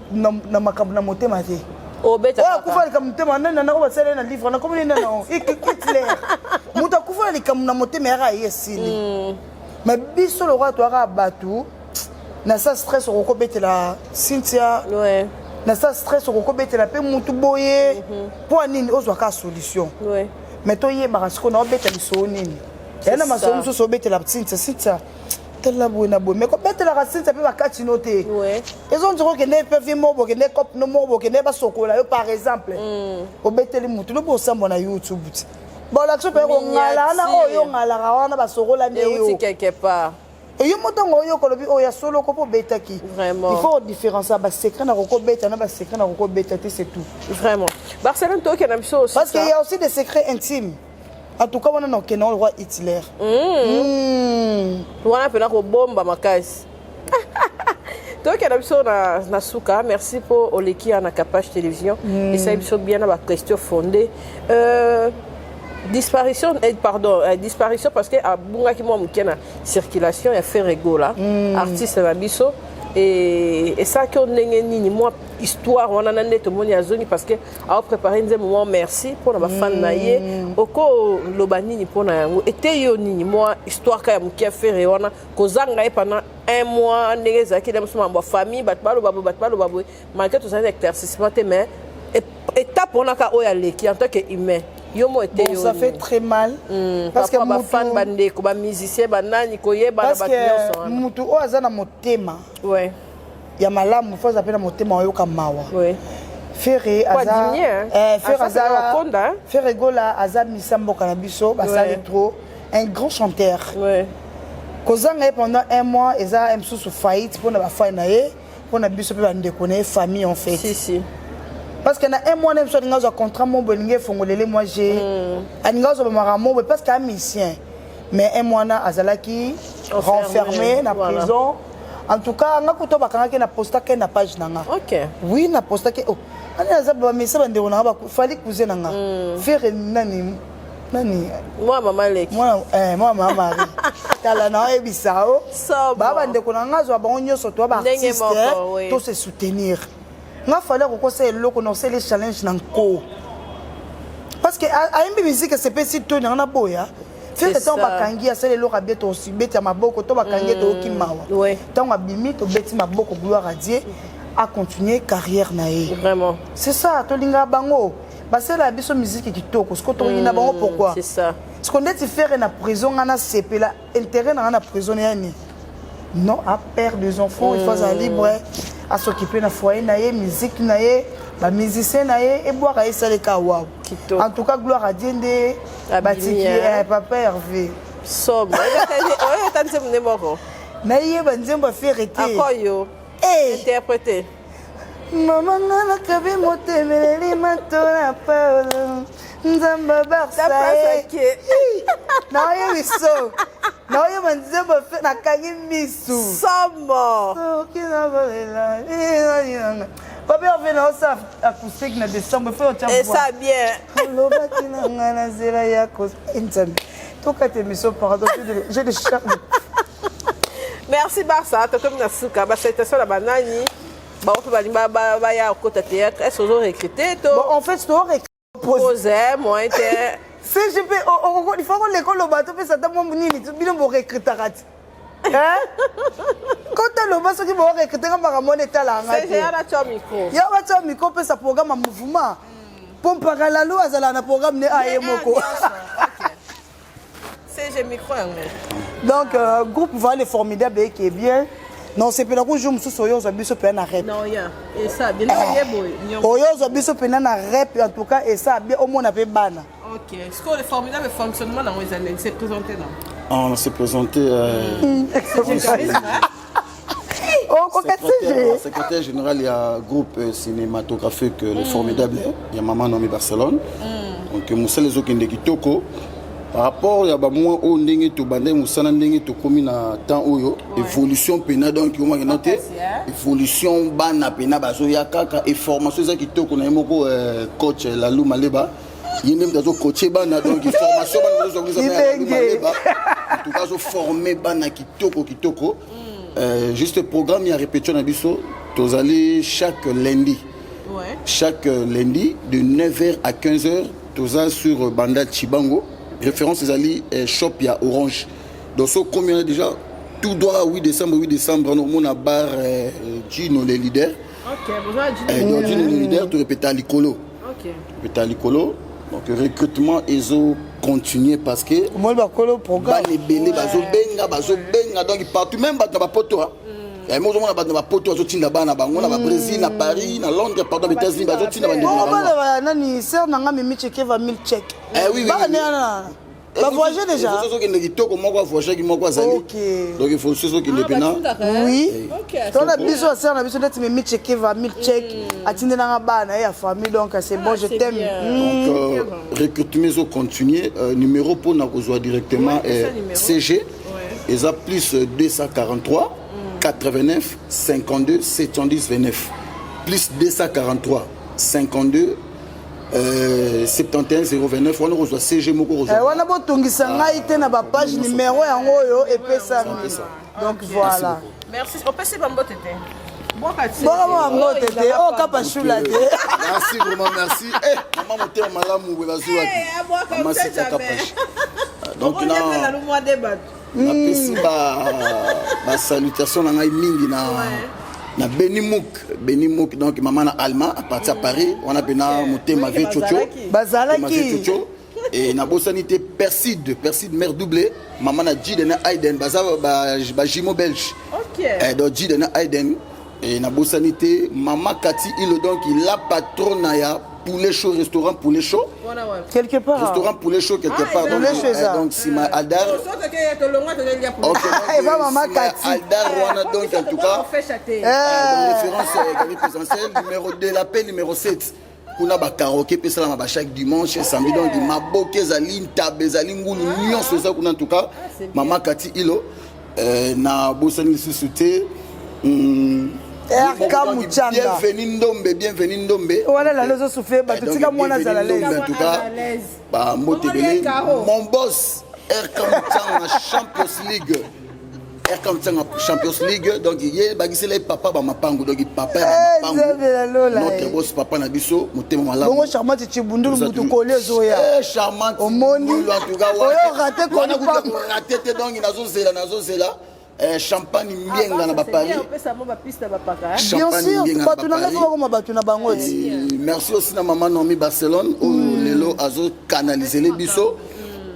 na makambo na motema te. Obeta. Oyo akufa likambo motema nani nana oyo basala ye na livre na komi nini nana Hitler. Moto akufa na likambo na motema yaka ye esili. Mais biso lokola toyaka bato na sa stress, okoki kobetela Cynthia na sa stress, okoki kobetela mpe mutu boye mpo ya nini ozwaka solution. Mais toyebaka sikoyo na obeta lisolo nini eya na masolo mosusu obetela Cynthia. Cynthia, tala boye na boye, mais kobetelaka Cynthia mpe bakati no te. Ezondira okende mpe vi moko, bokende cope no moko, bokende basokola yo. Par exemple, obeteli mutu lobi, osambwa na YouTube ti bolakisi mpe kongala wana oyo ongalaka wana, basokola nde yo. Euti quelque part. Yo motongo oyoka olobi oyo ya solo ko mpo obetaki. Vraiment. Il faut différencier basecret na kokobeta na basecret na kokobeta te, c'est tout. Vraiment, Barcelone, tokende na biso aussi. Parce qu'il y a aussi des secrets intimes. En tout cas, wana na okende le roi Hitler. Wana mpena kobomba makasi. Tokende biso na suka. Merci mpo oleki ya na Capage Télévision. Esali biso bien na baquestion fondée. Disparition, eh, pardon, disparition, parce que abungaki mwa moke na circulation ya Ferre Gola, artiste na biso. Esalaki yo ndenge nini mwa histoire wana na nde tomoni azongi? Parce que aoprépare nzembo mwa merci mpona bafan na ye. Okoloba nini mpona yango? Ete yo nini mwa histoire ka ya moke ya Ferre wana, kozanga ye pendant un mois, ndenge ezalaki na mosu, mambo ya famille, bato baloba boye, bato baloba boye, malgré tozali na éclaircissement te, mais étape wana ka oyo aleki en tant que humain, yo mo ete Bon, ça fait très mal. Parce que bafan, bandeko, bamusicien, banani, koyebana, bato nyonso wana. Mutu oyo aza na motema ya malamu, fo aza mpe na motema oyoka mawa. Ferre aza, Ferre aza, Ferre Gola aza misa mboka na biso, basali trop, un grand chanteur. Kozanga ye pendant un mois eza mosusu faillite mpona bafai na ye, mpona biso mpe bandeko na ye, famille en fait. Si, si. Parce que na un mois na biso alingi azwa contrat moko boye, elingi efongolele mwa je alingi azwa bamakambo moko boye parce que amusicien, mais un mois na azalaki renfermé na prison. En tout cas, nga kuta bakangaki, na postaki na page na nga. Oui, na postaki. Oh, ani aza bamisa bandeko na nga, Fally cousin na nga, Ferre nani nani. Mwa mama leki. Mwana mwa mama Marie, tala na oyebisa o baa bandeko na nga, azwa bango nyonso to Ndenge baartiste moko, oui. to se soutenir. Nga Fally akokosala eloko na osala challenge na nko parce que ayembi musique, esepesi to nanga na boya. Ferre ntango bakangi, asala eloko abie, tobeti ya maboko to bakangi ye, toyoki mawa. Ntango abimi, tobeti maboko, gloire à Dieu, acontinue carrière na ye. Vraiment. C'est ça, tolingaka bango, basalela biso musique kitoko. Siko tokoyina bango pourquoi? C'est ça. Siko ndeti Ferre na prison, nga nasepela intérêt na nga na prison yani non a père des enfants, il faut aza libre as'occuper na foyer na ye, musique na ye, bamusicien na ye, ebwaka ye, esaleka waw. En tout cas, gloire à Dieu nde batiki papa Hervé. Somo oyo eta nzembo nde moko. Nayeba nzembo ya Ferre te. Akoyo interprété. Mama, nga nakabi motema eleli matola Paulo Nzambe Barsa ye naoyebi so naoyeba nzembo nakangi misu. Somo. Soki nakolela papa Herve, naosala acoustique na décembre, faut otya. Esa bien. Olobaki na ngai na nzela ya Nzambe. Tokata émission, pardon, j'ai des charmes. Merci Barça, tokomi na suka. Basalutation na banani bango mpe balingi baya kokota théâtre, est ce ozo recruter to? Bon, en fait, to pose moyen te. CGP, il faut koleka oloba, topesa ata mwa nini. Bino borecrutaka ti kota loba soki borecrute nga, makambo wana etalanga te. Micro. Ya batya micro, opesa programme ya mouvement mpo mpaka lalo azala na programme ne aye moko. CG, micro yango. Donc groupe va le formidable eke bien. Non, sepela ku jour mosusu oyo ozwa biso mpena na rep. Oyo ozwa biso mpena na rep, en tout cas esa bien, omona mpe bana. Ok, ce le formidable fonctionnement nango eza ndenge s'est présenté, non? On s'est présenté. Oh, secrétaire général, il y a groupe cinématographique Le Formidable, il y a Maman Nomi Barcelone. Donc, mosala ezokende kitoko par rapport ya bamois oyo, ndenge tobandaki mosala, ndenge tokómi na temps oyo, évolution mpena. Donc omakena te, évolution, bana mpena bazoya kaka e formation eza kitoko. Na ye moko coach Lalu Maleba, ye nde moto azocoache bana. Donc formation bana bazozwa Maleba, en tout cas azoforme bana kitoko kitoko. Juste programme ya répétition na biso, tozali chaque lundi, chaque lundi de 9h à 15h, toza sur Banda Chibango, référence ezali shop ya Orange. Donc so komi wana déjà, tout droit, 8 décembre, 8 décembre, omona bar Gino le leader. Donc Gino le leader, torépéta likolo, répéta likolo. Donc recrutement ezo continuer parce que omoni bakolo programme. Bana ebele bazobenga, bazobenga donc partout, même bato na bapoto mo ozomona bato na bapoto bazotinda bana bango na babrésil, na Paris, na Londres, pardon, États-Unis, bazotinda bandeko na bango. Bana nani, sœur na nga Mimi Chekeva, mille check. Bana bavoyage déjà. Ezokende kitoko, moko avoyageaki, moko azali. Donc il faut ezokende mpena. Oui, tona biso asere na biso ndeti Mimi Chekeva, mille check, atindelanga bana ye ya famille. Donc c'est bon, je t'aime. Donc recrutement ezocontinue. Numéro mpona kozwa directement CG eza plus 243 89 52 70 29, plus 243 52 71 029. Wana kozwa CG moko kozwa. Wana botungisa ngai te na bapage, numéro yango oyo epesami. Donc voilà. Merci. Opesi bambote te. Bongo bambote te, oyo kapa shula te. Merci, vraiment merci. Mama motema malamu boye, bazwi wapi mama Sita Kapashi? Donc napesi basalutation na ngai mingi na Beni Mouk, Beni Mouk, donc mama na Alma à partir ya Paris wana mpena motema vie Chocho. Bazalaki. E nabosani te Perside, Perside mère doublé, mama na Jide na Aiden, baza bajumeau belge. Donc Jide na Aiden. E nabosani te mama Kati Ilo, donc la patronne ya Poulet Chaud, restaurant Poulet Chaud. Quelque part. Restaurant Poulet Chaud quelque part. Donc, donc sima Aldar. Eva mama Kati. Aldar wana, donc en tout cas, référence galerie présidentielle numéro 2, la paix numéro 7. Kuna ba karaoké pe salama ba chaque dimanche, samedi donc maboke ezali ntaba ezali ngulu nyonso eza kuna en tout cas. Mama Kati Ilo euh, na bosani lisusu te. RK Muchanga. Bienvenue Ndombe, bienvenue Ndombe. Wana lalo ozo souffler bato Eh, donc, tika mwana azala bienvenue l'aise. Ndombe, en tout cas, ba mbote ebele. Mon boss RK Muchanga Champions League. RK Muchanga Champions League donc ye bakisela ye papa ba mapangu donc papa ya Eh, ba Nzambe na lola, mapangu. Notre eh. boss papa na biso motema malamu. Bongo charmante Chibundulu mutu koli ezoya. Eh, charmante Omoni. en tout cas Oyo raté koli wana kuta pamba. ko raté te donc nazozela nazozela eh, champagne mbienga na ba Paris. opesa mo bapiste na bapaka Bien Champagne sûr, mbienga na bato na ngai ba Paris. fo bakoma bato na bango ti. Et merci aussi na maman Naomi Barcelone oyo lelo azo canaliser les biso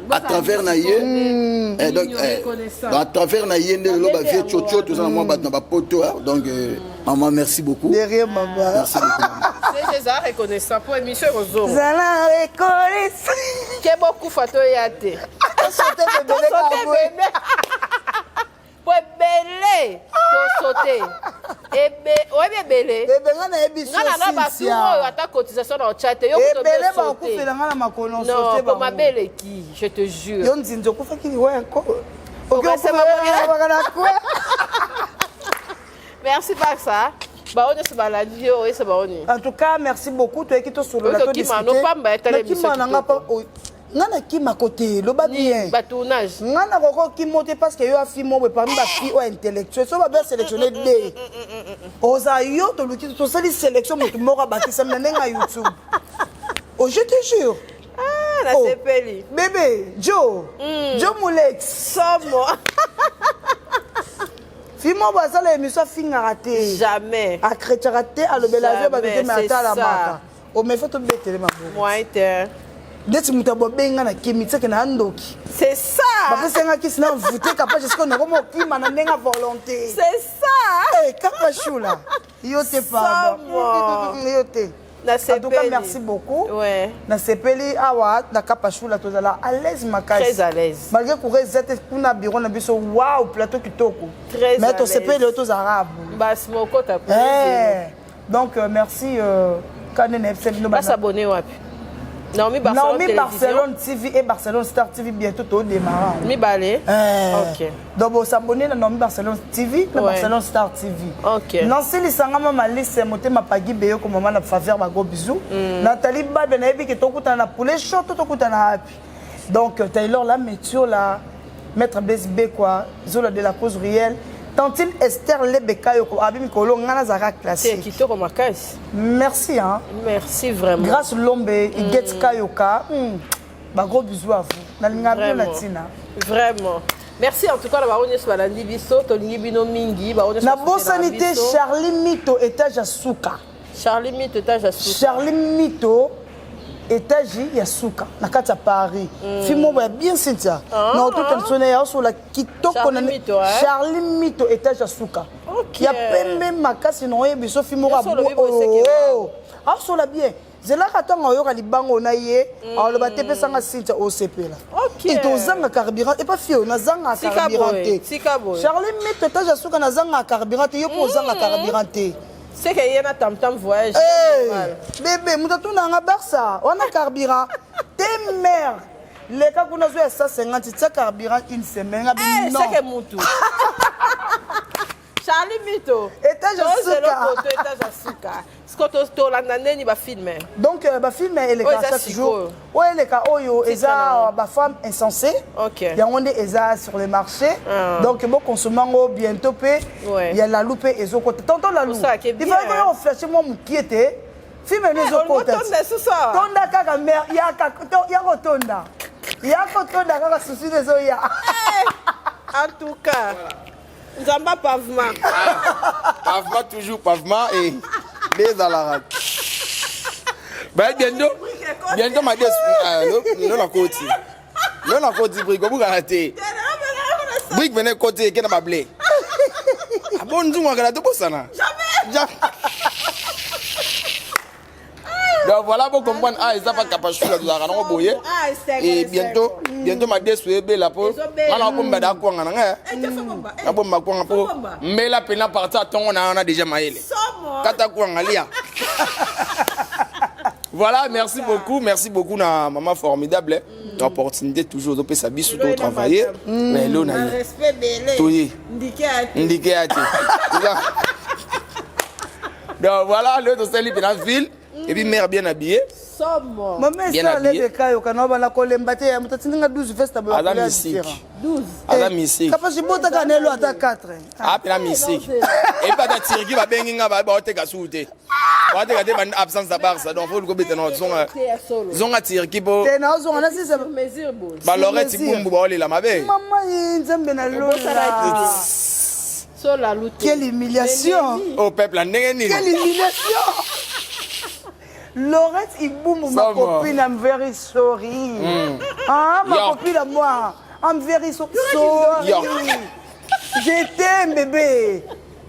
à travers na ye Eh, donc eh, donc, à travers na ye nde lelo ba vieux chocho toza na mwa bato na ba poto hein. donc euh, maman merci beaucoup Derrière maman. Merci beaucoup maman. eza reconnaissant po émission ekozonga Zala reconnaissant. ke bokufa toya te Tosote bebele Tosote kabwe. bebe. po ebele tosote oyebi ebele Bebe nga nayebi nga na na bato oyo ata cotisation na otya te yo kutu Ebele obi osote. bakufela nga na makolo non sote po bango. mabe eleki je te jure Yo nzinzi okufaki liwa ya ko. Okasema Okufaka merci baksa bao nyonso balandi yo oyesa bao nini En tout cas, merci beaucoup. Toyeki tosolola Oyo tokima, no pamba etala émission Nakima na nga kitoko. pa nga nakimako te loba bien batournage nga nakoki okima te parce que yo afi mo boye parmi bafille oyo intellectuel so babe sélectionne de oza yo toluki tosali sélection motu moko abakisami na ndenge ya youtube oh, je te jure ah nasepeli oh. bébé jo jo molex somo fille moko boye asala émission afingaka te jamais akretaka te alobela vie bato te Jamais, me c'est atalamaka omefe tobetele maboko moyen te ndeti moto abobenga na kimi tieke na ndoki c'est ça bapesanga kisi na mvute kapa jusque nakoma okima na ndenge ya volonté c'est ça Eh, kapa shula yo te pardon Somo. yo te en tout cas merci beaucoup ouais. nasepeli awa na kapa shula tozala à l'aise makasi Très à l'aise. malgré courant eza te kuna bureau na biso wow plateau kitoko Très mais à tosepeli l'aise. oyo tozalaka boye basi mokota Eh, donc euh, merci euh, kane na yebisa bino bana- basabone wapi naomi barcelone Naomi télévision Barcelone TV et Barcelone Star TV bientôt to démarra. mibale Eh. ok Donc bon s'abonner na Naomi Barcelone TV na Ouais. Barcelone Star TV. Ok. Nancy Lisanga mama Lise motema pagi beyo ko mama na faveur ba gros bisous. Nathalie Babe na yebi ke tokutana na poulet chaud to tokutana happy. Donc euh, Taylor la métio la maître Blaise Bekwa Zola de la cause réelle Tantine Esther Lebeka yoko abi mikolo ngana zaka te classique. kitoko makasi Merci hein. merci vraiment Grâce Lombe, Iget Kayoka. Bah, gros bisous à vous. Nalinga bino na Vraiment. tina. vraiment merci en tout cas na bango nyonso balandi biso tolingi bino mingi bango nyonso Na bosani te biso. Charlie Mito étage ya suka. charlie mito étage ya suka Charlie Mito étage ya suka na kati ya Paris. Mm. Film moko ya bien Cynthia. Ah. Na otota nsone ya osola kitoko Charlie na Mito, eh? Charlie Mito étage ya suka. Ok. Ya pembe makasi na oyebi so film moko Nyonso olobi boye seke oh. Asola bien. zelaka ntango ayoka libango na ye aloba te pesanga cynthia osepela Ok. E tozanga carburant epa fio nazanga Tika carburant boye, te tika boye. charlie mito étage ya suka nazanga carburant te yo mpo ozanga carburant te seke ye na tamtam voyage Hey, bébé moto atunanga barsa wana carburant te mare leka kuna zwa ya 150 tia carburant une semaine ngabi Eh, non seke mutu charlie mito Étage ya Tozela suka. koto étage ya suka siko tolanda ndeni bafilme donc euh, bafilme Oyo eleka eza chaque jour sikoyo. oyo eleka oyo Titre eza nango. bafemme insensée Ok. yango nde eza sur le marché Ah. donc bokonsome yango bientôt mpe Ouais. ya lalu mpe ezokota tonton lalu Osalaka bien, ifale koya hein. koflashe mwa mokie te filme no ezokota olingo tonda lisusu awa? tonda kaka mer yaka to- ya kotonda ya kotonda kaka susi nde ezoya en tout cas nzamba pavement Pavement toujours pavement et nde ezalaka baye bientôt bientôt madesu lelo nakoti lelo nakoti brik obukana te brik pene ekoti eke na bable abo nzungu akala tobosana donc voilà bo comprendre ah eza pa kapashula tozalaka nango boye Ah, c'est et c'est bientôt bientôt madesu ebela po Ezobela. nga nakobomba da kwanga na ngai nabomba kwanga po mbela mpena parti ya ntongo na wana déjà mayele Somo. kata kwanga lia Voilà, merci beaucoup, merci beaucoup na maman formidable. Mm. Opportunité toujours ozopesa biso to travailler. Mm. Mais lo na ye. Respect belé. Toye. Ndike ate. Ndike ate. Donc voilà, le tosali pena ville et puis mère bien habillée. Somo. Maman Bien esa habillée. alebeka yo kana bana kolemba te ya moto atindi nga 12 veste Aza mystique. 12. Aza mystique. Kapasi botaka na elo ata 4. Ah, pena mystique. Et puis ata Turquie babengi nga ba baoteka su te. Baoteka te ba absence ya Barça. Donc faut lukobeta na zonga. Zonga Turquie po Te na ozonga na sisa. Mesure boye. ba Lorette Bumbu baolela mabe. Mama ye nzambe na lola. Sola lute. Quelle humiliation. Au peuple ndenge nini? Quelle humiliation. Laurette Ibumbu, ma Ça va. copine, I'm very sorry. Ah, ma York. copine à moi, I'm very so sorry. York. Je t'aime, bébé.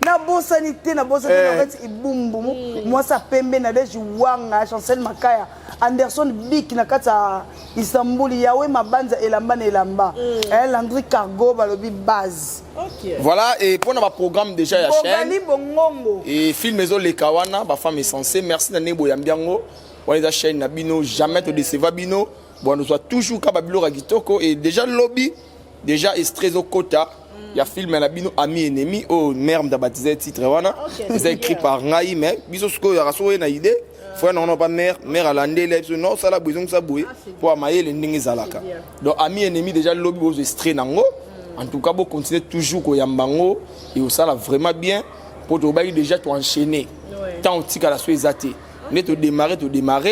nabosani te nabosani Eh. Laurette Ibumbu mwasi pembe Nadege Wanga Chancel Makaya Anderson Bik na kati ya Istanbul Yawe Mabanza elamba na elamba eh, Landry Cargo balobi base Ok. Voilà, et pour notre programme déjà ya chaîne. Bogali Bongongo Et film ezoleka wana bafemme essentielle merci na ndenge boyambi yango wana eza chaîne na bino jamais todecevoir bino bon nozwa toujours ka babiloko ya kitoko et déjà lobi déjà extrait ezokota ya film na bino ami ennemi oyo mare moto abatize titre wana eza écrit par ngai mais biso sikoyo yaka soki oye na idée foya nango na pa mare mare alandeli biso non osala boye ezongisa boye mpo ya mayele ndenge ezalaka donc ami ennemi déjà lobi bozwa extrait nango en tout cas bocontinue toujours koyamba yango et osala vraiment bien mpo tobaki déjà toenchaîner ntango otikala so eza te nde todémarre todémarre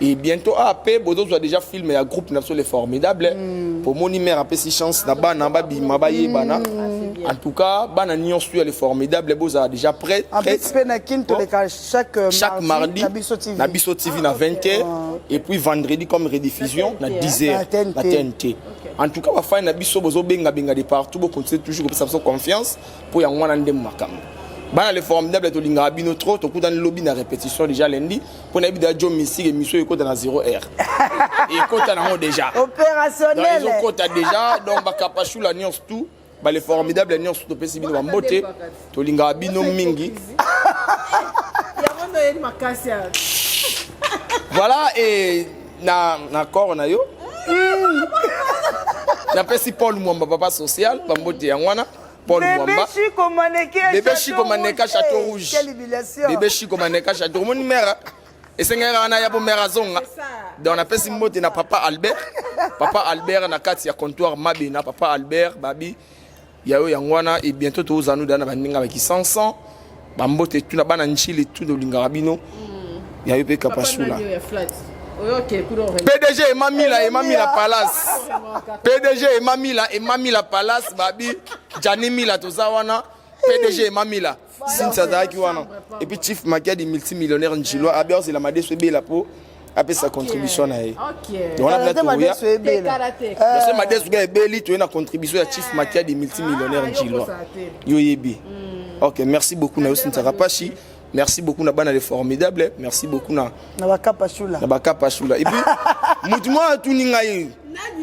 et bientôt ap bozozwa déjà film ya groupe na biso les formidables pomoni mare apesi chance na bana babima bayebana en tout cas bana nyonso ya les formidables bozala déjà prêt En plus mpe na Kin toleka chaque, euh, chaque mardi na biso TV. na biso TV na 20h et puis vendredi comme rediffusion na 10h Na TNT. na TNT en tout cas bafani na biso bozobengabenga de partout bocontinue toujours kopesa biso confiance mpo yango wana nde makambo bana le formidable tolingaka bino trop tokutani lobi na répétition déjà lundi mpo nayebi deja jo misike émission ekota na 0 heure ekota nango déjà donc Opérationnel. ezokota déjà donc bakapashula nyonso tout bale formidable nyonso topesi bino bambote tolingaka bino mingi Yango ndo yeli makasi ya. voilà et na na corps na yo napesi paul mwamba papa social bambote yango wana paul Bébé mwamba Chico Maneke. bébé Château Chico Maneka Rouge. Château Eh, Rouge. Quelle humiliation. bébé Chico Maneka Château omoni mare esengeli kaka naya mpo mare azonga donc napesi mbote na papa albert papa albert na kati ya comptoir mabena papa albert babi ya yo yango wana et bientôt tozala no da na bandenge baki 500 bambote tu na bana nchili tu tolingaka bino ya yo mpe kapasula Nani oyo ya flat. Oyo ke kuna orele. PDG Emamila Emamila Palace PDG Emamila Emamila Palace babi Jani Mila toza wana PDG Emamila Cynthia azalaki wana et puis Chief Makiadi multimillionnaire Njilwa abi ozela madeso ebela po apesa contribution na ye Ok. donc wana Kala te mpena tokoya madeso ebela. Kala te. so madeso ka ebeli toye na contribution ya Chief Makiadi multimillionnaire Njilwa kosala te. yo yebi ok merci beaucoup na yo Cynthia Kapashi merci beaucoup na bana les formidables merci beaucoup na Na bakapashula. na bakapasula et puis motu moko atuni ngai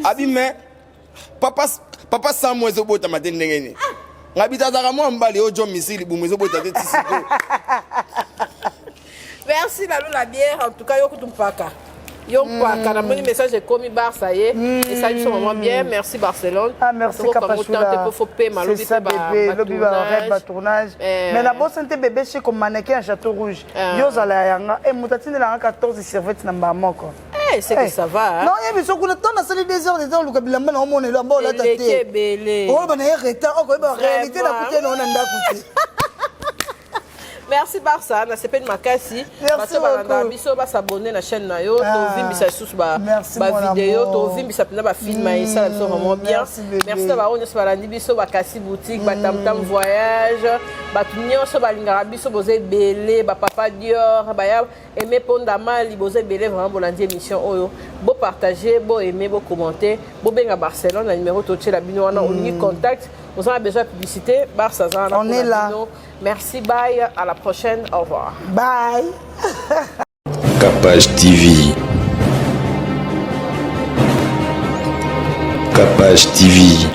abi me papa papa samo ezobotama te ndenge nini ngai bita azalaka mwa mobali oyo jo misili libumu ezobota te ti sikoyo Merci Lalou la bière en tout cas yo kutu mpaka. Yo mpaka namoni message ekomi Barça ye. Esali biso vraiment bien. Merci Barcelone. Ah, merci Toko kango Kapashula. tante po faut pema C'est lobi ça pe ba bébé, ba lobi ba rêve ba tournage. tournage. Eh. Mais na bosante bébé Chico Maneke ya Château Rouge. Ah. Yo zala yanga eh moto atindelanga 14 serviettes na mbala moko. Eh, c'est que ça va. hein. Non, yebi so kuna ntango nasali 2 heures de temps luka bilamba na omona elamba olata Eleki te. ebele. Oyo na ye retard okoyeba réalité Vraiment. na kutia na ona ndako te. Merci Barça, nasepeli makasi. Merci Bato balandaka beaucoup. biso basabone na chaîne na yo, Ah. tovimbisa lisusu ba Merci, ba mon vidéo, amour. tovimbisa mpena ba film esala biso vraiment bien. merci, bébé. Merci na bango nyonso balandi biso bakasi boutique, batamtam voyage, bato nyonso balingaka biso boza ebele, bapapa Dior, baya aimé Ponda Mali, boza ebele vraiment bolandi émission oyo. Bo partager, bo aimer, bo commenter, bo benga Barcelone na numéro totiela bino wana olingi contact, oza na besoin ya publicité, Barça aza wana On mpona est là. bino. Merci, bye, à la prochaine, au revoir. Bye. Capage TV. Capage TV.